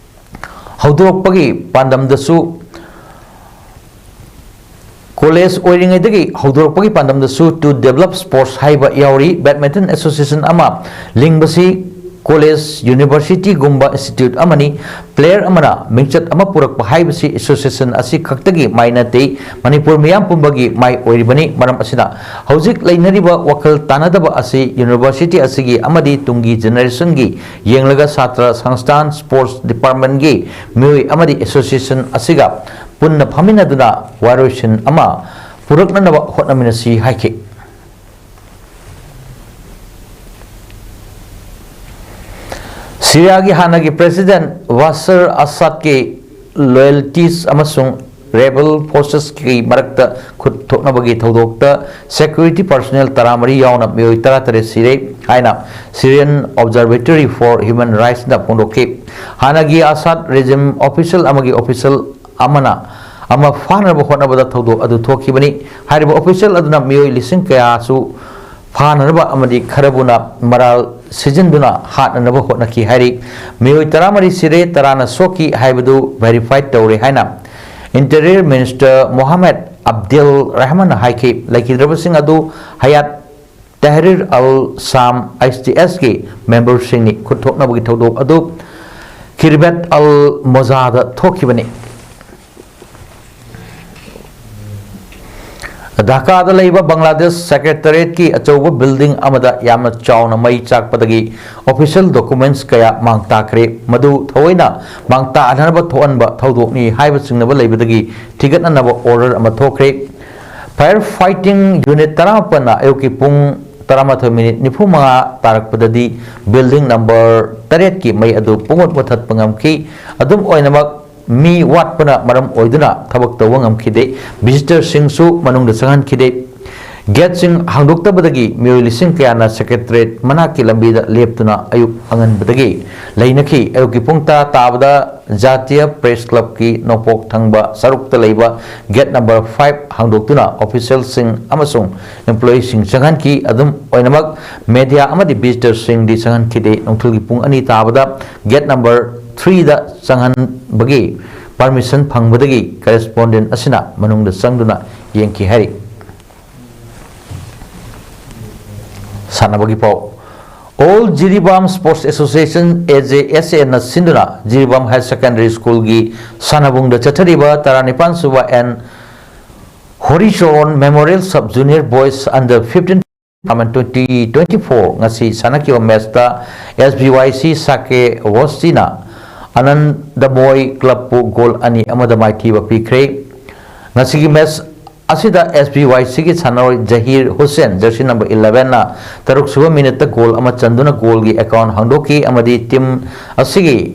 ꯍꯧꯗꯣꯔꯛꯄꯒꯤ ꯄꯥꯟꯗꯝꯗꯁꯨ college ꯑꯣꯏꯔꯤꯉꯩꯗꯒꯤ ꯍꯧꯗꯣꯔꯛꯄꯒꯤ ꯄꯥꯟꯗꯝꯗꯁꯨ to develop sports ꯍꯥꯏꯕ ꯌꯥꯎꯔꯤ꯫ Badminton association ꯑꯃ ꯂꯤꯡꯕꯁꯤ ꯀꯣꯂꯦꯖ, ꯌꯨꯅꯤꯚꯔꯁꯤꯇꯤꯒꯨꯝꯕ ꯏꯟꯁꯇꯤꯇ꯭ꯌꯨꯠ ꯑꯃꯅꯤ꯫ ꯄ꯭ꯂꯦꯌꯔ ꯑꯃꯅ ꯃꯤꯡꯆꯠ ꯑꯃ ꯄꯨꯔꯛꯄ ꯍꯥꯏꯕꯁꯤ ꯑꯦꯁꯣꯁꯤꯌꯦꯁꯟ ꯑꯁꯤ ꯈꯛꯇꯒꯤ ꯃꯥꯏ ꯅꯠꯇꯦ, ꯃꯅꯤꯄꯨꯔ ꯃꯤꯌꯥꯝ ꯄꯨꯝꯕꯒꯤ ꯃꯥꯏ ꯑꯣꯏꯔꯤꯕꯅꯤ꯫ ꯃꯔꯝ ꯑꯁꯤꯅ ꯍꯧꯖꯤꯛ ꯂꯩꯅꯔꯤꯕ ꯋꯥꯈꯜ ꯇꯥꯅꯗꯕ ꯑꯁꯤ ꯌꯨꯅꯤꯚꯔꯁꯤꯇꯤ ꯑꯁꯤꯒꯤ ꯑꯃꯗꯤ ꯇꯨꯡꯒꯤ ꯖꯦꯅꯦꯔꯦꯁꯟꯒꯤ ꯌꯦꯡꯂꯒ ꯁꯥꯇ꯭ꯔ, ꯁꯪꯁꯊꯥꯟ, ꯁ꯭ꯄꯣꯔꯠꯁ ꯗꯤꯄꯥꯔꯠꯃꯦꯟꯒꯤ ꯃꯤꯑꯣꯏ ꯑꯃꯗꯤ ꯑꯦꯁꯣꯁꯤꯌꯦꯁꯟ ꯑꯁꯤꯒ ꯄꯨꯟꯅ ꯐꯝꯃꯤꯟꯅꯗꯨꯅ ꯋꯥꯔꯣꯏꯁꯤꯟ ꯑꯃ ꯄꯨꯔꯛꯅꯅꯕ ꯍꯣꯠꯅꯃꯤꯟꯅꯁꯤ ꯍꯥꯏꯈꯤ꯫ ꯁꯤꯔꯤꯌꯥꯒꯤ ꯍꯥꯟꯅꯒꯤ ꯄ꯭ꯔꯦꯁꯤꯗꯦꯟꯠ ꯕꯁꯔ ꯑꯁꯥꯗꯀꯤ ꯂꯣꯌꯦꯜꯇꯤꯁ ꯑꯃꯁꯨꯡ ꯔꯦꯕꯦꯜ ꯐꯣꯔꯁꯦꯁꯀꯤ ꯃꯔꯛꯇ ꯈꯨꯠ ꯊꯣꯛꯅꯕꯒꯤ ꯊꯧꯗꯣꯛꯇ ꯁꯦꯀ꯭ꯌꯨꯔꯤꯇꯤ ꯄꯔꯁꯣꯅꯦꯜ ꯇꯔꯥꯃꯔꯤ ꯌꯥꯎꯅ ꯃꯤꯑꯣꯏ ꯇꯔꯥꯇꯔꯦꯠ ꯁꯤꯔꯦ ꯍꯥꯏꯅ Syrian Observatory for Human Rightsꯅ ꯐꯣꯡꯗꯣꯛꯈꯤ꯫ ꯍꯥꯟꯅꯒꯤ ꯑꯁꯥꯗ ꯔꯦꯖꯤꯝ ꯑꯣꯐꯤꯁꯤꯌꯦꯜ ꯑꯃꯒꯤ ꯑꯣꯐꯤꯁꯤꯌꯦꯜ ꯑꯃꯅ ꯑꯃ ꯐꯥꯅꯕ ꯍꯣꯠꯅꯕꯗ ꯊꯧꯗꯣꯛ ꯑꯗꯨ ꯊꯣꯛꯈꯤꯕꯅꯤ꯫ ꯍꯥꯏꯔꯤꯕ ꯑꯣꯐꯤꯁꯤꯌꯦꯜ ꯑꯗꯨꯅ ꯃꯤꯑꯣꯏ ꯂꯤꯁꯤꯡ ꯀꯌꯥꯁꯨ ꯐꯥꯅꯅꯕ ꯑꯃꯗꯤ ꯈꯔꯕꯨꯅ ꯃꯔꯥꯜ ꯁꯤꯖꯤꯟꯗꯨꯅ ꯍꯥꯠꯅꯅꯕ ꯍꯣꯠꯅꯈꯤ ꯍꯥꯏꯔꯤ꯫ ꯃꯤꯑꯣꯏ ꯇꯔꯥꯃꯔꯤ ꯁꯤꯔꯦ, ꯇꯔꯥꯅ ꯁꯣꯛꯈꯤ ꯍꯥꯏꯕꯗꯨ ꯚꯦꯔꯤꯐꯥꯏ ꯇꯧꯔꯦ ꯍꯥꯏꯅ ꯏꯟꯇꯤꯔꯤꯌꯔ ꯃꯤꯅꯤꯁꯇꯔ ꯃꯣꯍꯥꯃꯦꯗ ꯑꯕꯗꯦꯜ ꯔꯍꯃꯟꯅ ꯍꯥꯏꯈꯤ꯫ ꯂꯩꯈꯤꯗ꯭ꯔꯕꯁꯤꯡ ꯑꯗꯨ ꯍꯌꯥꯠ ꯇꯍꯔꯤꯔ ꯑꯜ ꯁꯥꯝ, ꯑꯩꯆ ꯇꯤ ꯑꯦꯁꯀꯤ ꯃꯦꯝꯕꯔꯁꯤꯡꯅꯤ꯫ ꯈꯨꯠ ꯊꯣꯛꯅꯕꯒꯤ ꯊꯧꯗꯣꯛ ꯑꯗꯨ ꯈꯤꯔꯕꯦꯠ ꯑꯜ ꯃꯣꯖꯥꯗ ꯊꯣꯛꯈꯤꯕꯅꯤ꯫ ꯙꯥꯀꯥꯗ ꯂꯩꯕ ꯕꯪꯒ꯭ꯂꯥꯗꯦꯁ ꯁꯦꯀ꯭ꯔꯦꯇꯔꯤꯌꯦꯠꯀꯤ ꯑꯆꯧꯕ ꯕꯤꯜꯗꯤꯡ ꯑꯃꯗ ꯌꯥꯝꯅ ꯆꯥꯎꯅ ꯃꯩ ꯆꯥꯛꯄꯗꯒꯤ ꯑꯣꯐꯤꯁꯤꯌꯦꯜ ꯗꯣꯀꯨꯃꯦꯟꯠꯁ ꯀꯌꯥ ꯃꯥꯡ ꯇꯥꯛꯈ꯭ꯔꯦ꯫ ꯃꯗꯨ ꯊꯑꯣꯏꯅ ꯃꯥꯡ ꯇꯥꯛꯍꯟꯅꯕ ꯊꯣꯛꯍꯟꯕ ꯊꯧꯗꯣꯛꯅꯤ ꯍꯥꯏꯕ ꯆꯤꯡꯅꯕ ꯂꯩꯕꯗꯒꯤ ꯊꯤꯒꯠꯅꯅꯕ ꯑꯣꯔꯗꯔ ꯑꯃ ꯊꯣꯛꯈ꯭ꯔꯦ꯫ ꯐꯥꯌꯔ ꯐꯥꯏꯇꯤꯡ ꯌꯨꯅꯤꯠ ꯇꯔꯥꯃꯥꯄꯟꯅ ꯑꯌꯨꯛꯀꯤ ꯄꯨꯡ ꯇꯔꯥꯃꯥꯊꯣꯏ ꯃꯤꯅꯤꯠ ꯅꯤꯐꯨ ꯃꯉꯥ ꯇꯥꯔꯛꯄꯗꯗꯤ ꯕꯤꯜꯗꯤꯡ ꯅꯝꯕꯔ ꯇꯔꯦꯠꯀꯤ ꯃꯩ ꯑꯗꯨ ꯄꯨꯡꯃꯨꯠ ꯃꯨꯊꯠꯄ ꯉꯝꯈꯤ꯫ ꯑꯗꯨꯝ ꯑꯣꯏꯅꯃꯛ, ꯃꯤ ꯋꯥꯠꯄꯅ ꯃꯔꯝ ꯑꯣꯏꯗꯨꯅ ꯊꯕꯛ ꯇꯧꯕ ꯉꯝꯈꯤꯗꯦ꯫ ꯚꯤꯖꯤꯇꯔꯁꯤꯡꯁꯨ ꯃꯅꯨꯡꯗ ꯆꯪꯍꯟꯈꯤꯗꯦ꯫ ꯒꯦꯠꯁꯤꯡ ꯍꯥꯡꯗꯣꯛꯇꯕꯗꯒꯤ ꯃꯤꯑꯣꯏ ꯂꯤꯁꯤꯡ ꯀꯌꯥꯅ ꯁꯦꯀ꯭ꯔꯦꯇꯔꯤꯌꯦꯠ ꯃꯅꯥꯛꯀꯤ ꯂꯝꯕꯤꯗ ꯂꯦꯞꯇꯨꯅ ꯑꯌꯨꯛ ꯑꯉꯟꯕꯗꯒꯤ ꯂꯩꯅꯈꯤ꯫ ꯑꯌꯨꯛꯀꯤ ꯄꯨꯡ ꯇꯔꯥ ꯇꯥꯕꯗ ꯖꯥꯇꯤꯌ ꯄ꯭ꯔꯦꯁ ꯀ꯭ꯂꯕꯀꯤ ꯅꯣꯡꯄꯣꯛ ꯊꯪꯕ ꯁꯔꯨꯛꯇ ꯂꯩꯕ ꯒꯦꯠ ꯅꯝꯕꯔ ꯐꯥꯏꯚ ꯍꯥꯡꯗꯣꯛꯇꯨꯅ ꯑꯣꯐꯤꯁꯤꯌꯦꯜꯁꯤꯡ ꯑꯃꯁꯨꯡ ꯏꯝꯄ꯭ꯂꯣꯌꯤꯁꯤꯡ ꯆꯪꯍꯟꯈꯤ꯫ ꯑꯗꯨꯝ ꯑꯣꯏꯅꯃꯛ, ꯃꯦꯗꯤꯌꯥ ꯑꯃꯗꯤ ꯚꯤꯖꯤꯇꯔꯁꯤꯡꯗꯤ ꯆꯪꯍꯟꯈꯤꯗꯦ꯫ ꯅꯨꯡꯊꯤꯜꯒꯤ ꯄꯨꯡ ꯑꯅꯤ ꯇꯥꯕꯗ ꯒꯦꯠ ꯅꯝꯕꯔ ꯊ꯭ꯔꯤꯗ ꯆꯪꯍꯟꯕꯒꯤ ꯄꯔꯃꯤꯁꯟ ꯐꯪꯕꯗꯒꯤ ꯀꯔꯦꯁꯄꯣꯟꯗꯦꯟꯠ ꯑꯁꯤꯅ ꯃꯅꯨꯡꯗ ꯆꯪꯗꯨꯅ ꯌꯦꯡꯈꯤ ꯍꯥꯏꯔꯤ꯫ ꯁꯥꯟꯅꯕꯒꯤ ꯄꯥꯎ꯫ All Jiribam Sports Association, A J S A ꯅ ꯁꯤꯟꯗꯨꯅ ꯖꯤꯔꯤꯕꯥꯝ Higher Secondary School ꯒꯤ ꯁꯥꯟꯅꯕꯨꯡꯗ ꯆꯠꯊꯔꯤꯕ ꯇꯔꯥꯅꯤꯄꯥꯟ ꯁꯨꯕ N Horicharan Memorial Sub Junior Boys Under fifteen Tournament twenty twenty-four ꯉꯁꯤ ꯁꯥꯟꯅꯈꯤꯕ match ꯇ S B Y C ꯁꯥꯀꯦ ꯋꯣꯁꯇꯤꯅ ꯑꯅꯟꯗꯃꯣꯏ club ꯄꯨ goal ꯑꯅꯤ ꯑꯃꯗ ꯃꯥꯏꯊꯤꯕ ꯄꯤꯈ꯭ꯔꯦ꯫ ꯉꯁꯤꯒꯤ match ꯑꯁꯤꯗ S B Y C ꯒꯤ ꯁꯥꯟꯅꯔꯣꯏ ꯖꯍꯤꯔ ꯍꯨꯁꯦꯟ, jersey number eleven ꯅ ꯇꯔꯨꯛ ꯁꯨꯕ minute ꯇ goal ꯑꯃ ꯆꯟꯗꯨꯅ goal ꯒꯤ account ꯍꯥꯡꯗꯣꯛꯈꯤ ꯑꯃꯗꯤ team ꯑꯁꯤꯒꯤ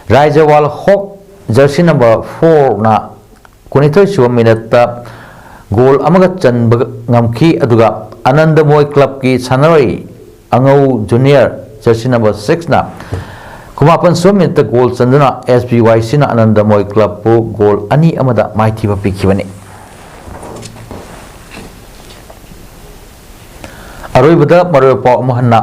ꯔꯥꯏꯖꯋꯥꯜ ꯍꯣꯛ, jersey number four ꯅ ꯀꯨꯟꯅꯤꯊꯣꯏ ꯁꯨꯕ minute ꯇ goal ꯑꯃꯒ ꯆꯟꯕ ꯉꯝꯈꯤ꯫ ꯑꯗꯨꯒ ꯑꯅꯟꯗꯃꯣꯏ club ꯀꯤ ꯁꯥꯟꯅꯔꯣꯏ ꯑꯉꯧ ꯖꯨꯅꯤꯌꯔ, jersey number six ꯅ ꯀꯨꯟꯃꯥꯄꯟ ꯁꯨꯕ minute ꯇ goal ꯆꯟꯗꯨꯅ S B Y C ꯅ ꯑꯅꯟꯗꯃꯣꯏ club ꯄꯨ goal ꯑꯅꯤ ꯑꯃꯗ ꯃꯥꯏꯊꯤꯕ ꯄꯤꯈꯤꯕꯅꯤ꯫ ꯑꯔꯣꯏꯕꯗ ꯃꯔꯨꯑꯣꯏꯕ ꯄꯥꯎ ꯑꯃꯨꯛ ꯍꯟꯅ꯫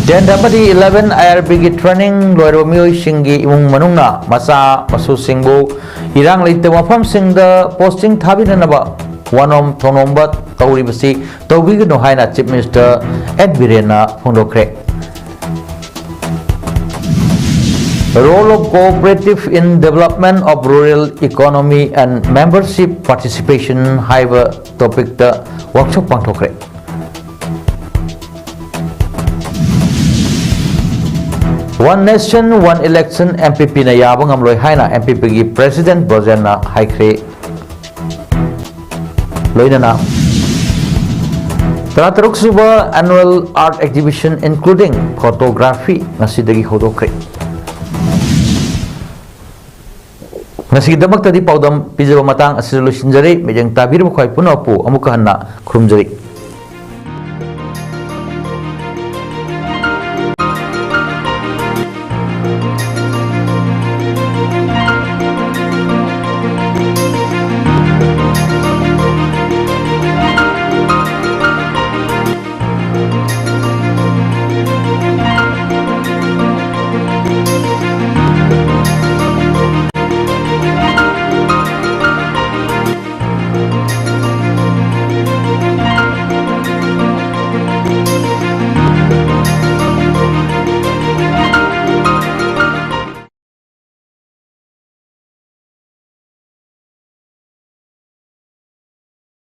Ten ꯑꯃꯗꯤ eleven I R B ꯒꯤ training ꯂꯣꯏꯔꯕ ꯃꯤꯑꯣꯏꯁꯤꯡꯒꯤ ꯏꯃꯨꯡ ꯃꯅꯨꯡꯅ ꯃꯆꯥ ꯃꯁꯨꯁꯤꯡꯕꯨ ꯏꯔꯥꯡ ꯂꯩꯇꯕ ꯃꯐꯝꯁꯤꯡꯗ posting ꯊꯥꯕꯤꯅꯅꯕ ꯋꯥꯅꯣꯝ ꯊꯧꯅꯣꯝꯕ ꯇꯧꯔꯤꯕꯁꯤ ꯇꯧꯕꯤꯒꯅꯨ ꯍꯥꯏꯅ Chief Minister N ꯕꯤꯔꯦꯟꯅ ꯐꯣꯡꯗꯣꯛꯈ꯭ꯔꯦ꯫ Role of Cooperative in Development of Rural Economy and Membership Participation ꯍꯥꯏꯕ topic ꯇ workshop ꯄꯥꯡꯊꯣꯛꯈ꯭ꯔꯦ꯫ One Nation, One Election M P P ꯅ ꯌꯥꯕ ꯉꯝꯂꯣꯏ ꯍꯥꯏꯅ M P P ꯒꯤ President ꯕ꯭ꯔꯣꯖꯦꯟꯅ ꯍꯥꯏꯈ꯭ꯔꯦ꯫ ꯂꯣꯏꯅꯅ ꯇꯔꯥꯇꯔꯨꯛ ꯁꯨꯕ Annual Art Exhibition including Photography ꯉꯁꯤꯗꯒꯤ ꯍꯧꯗꯣꯛꯈ꯭ꯔꯦ꯫ ꯉꯁꯤꯒꯤꯗꯃꯛꯇꯗꯤ ꯄꯥꯎꯗꯝ ꯄꯤꯖꯕ ꯃꯇꯥꯡ ꯑꯁꯤꯗ ꯂꯣꯏꯁꯤꯟꯖꯔꯦ꯫ ꯃꯤꯠꯌꯦꯡ ꯇꯥꯕꯤꯔꯤꯕ ꯈ꯭ꯋꯥꯏ ꯄꯨꯝꯅꯃꯛꯄꯨ ꯑꯃꯨꯛꯀ ꯍꯟꯅ ꯈꯨꯔꯨꯝꯖꯔꯤ꯫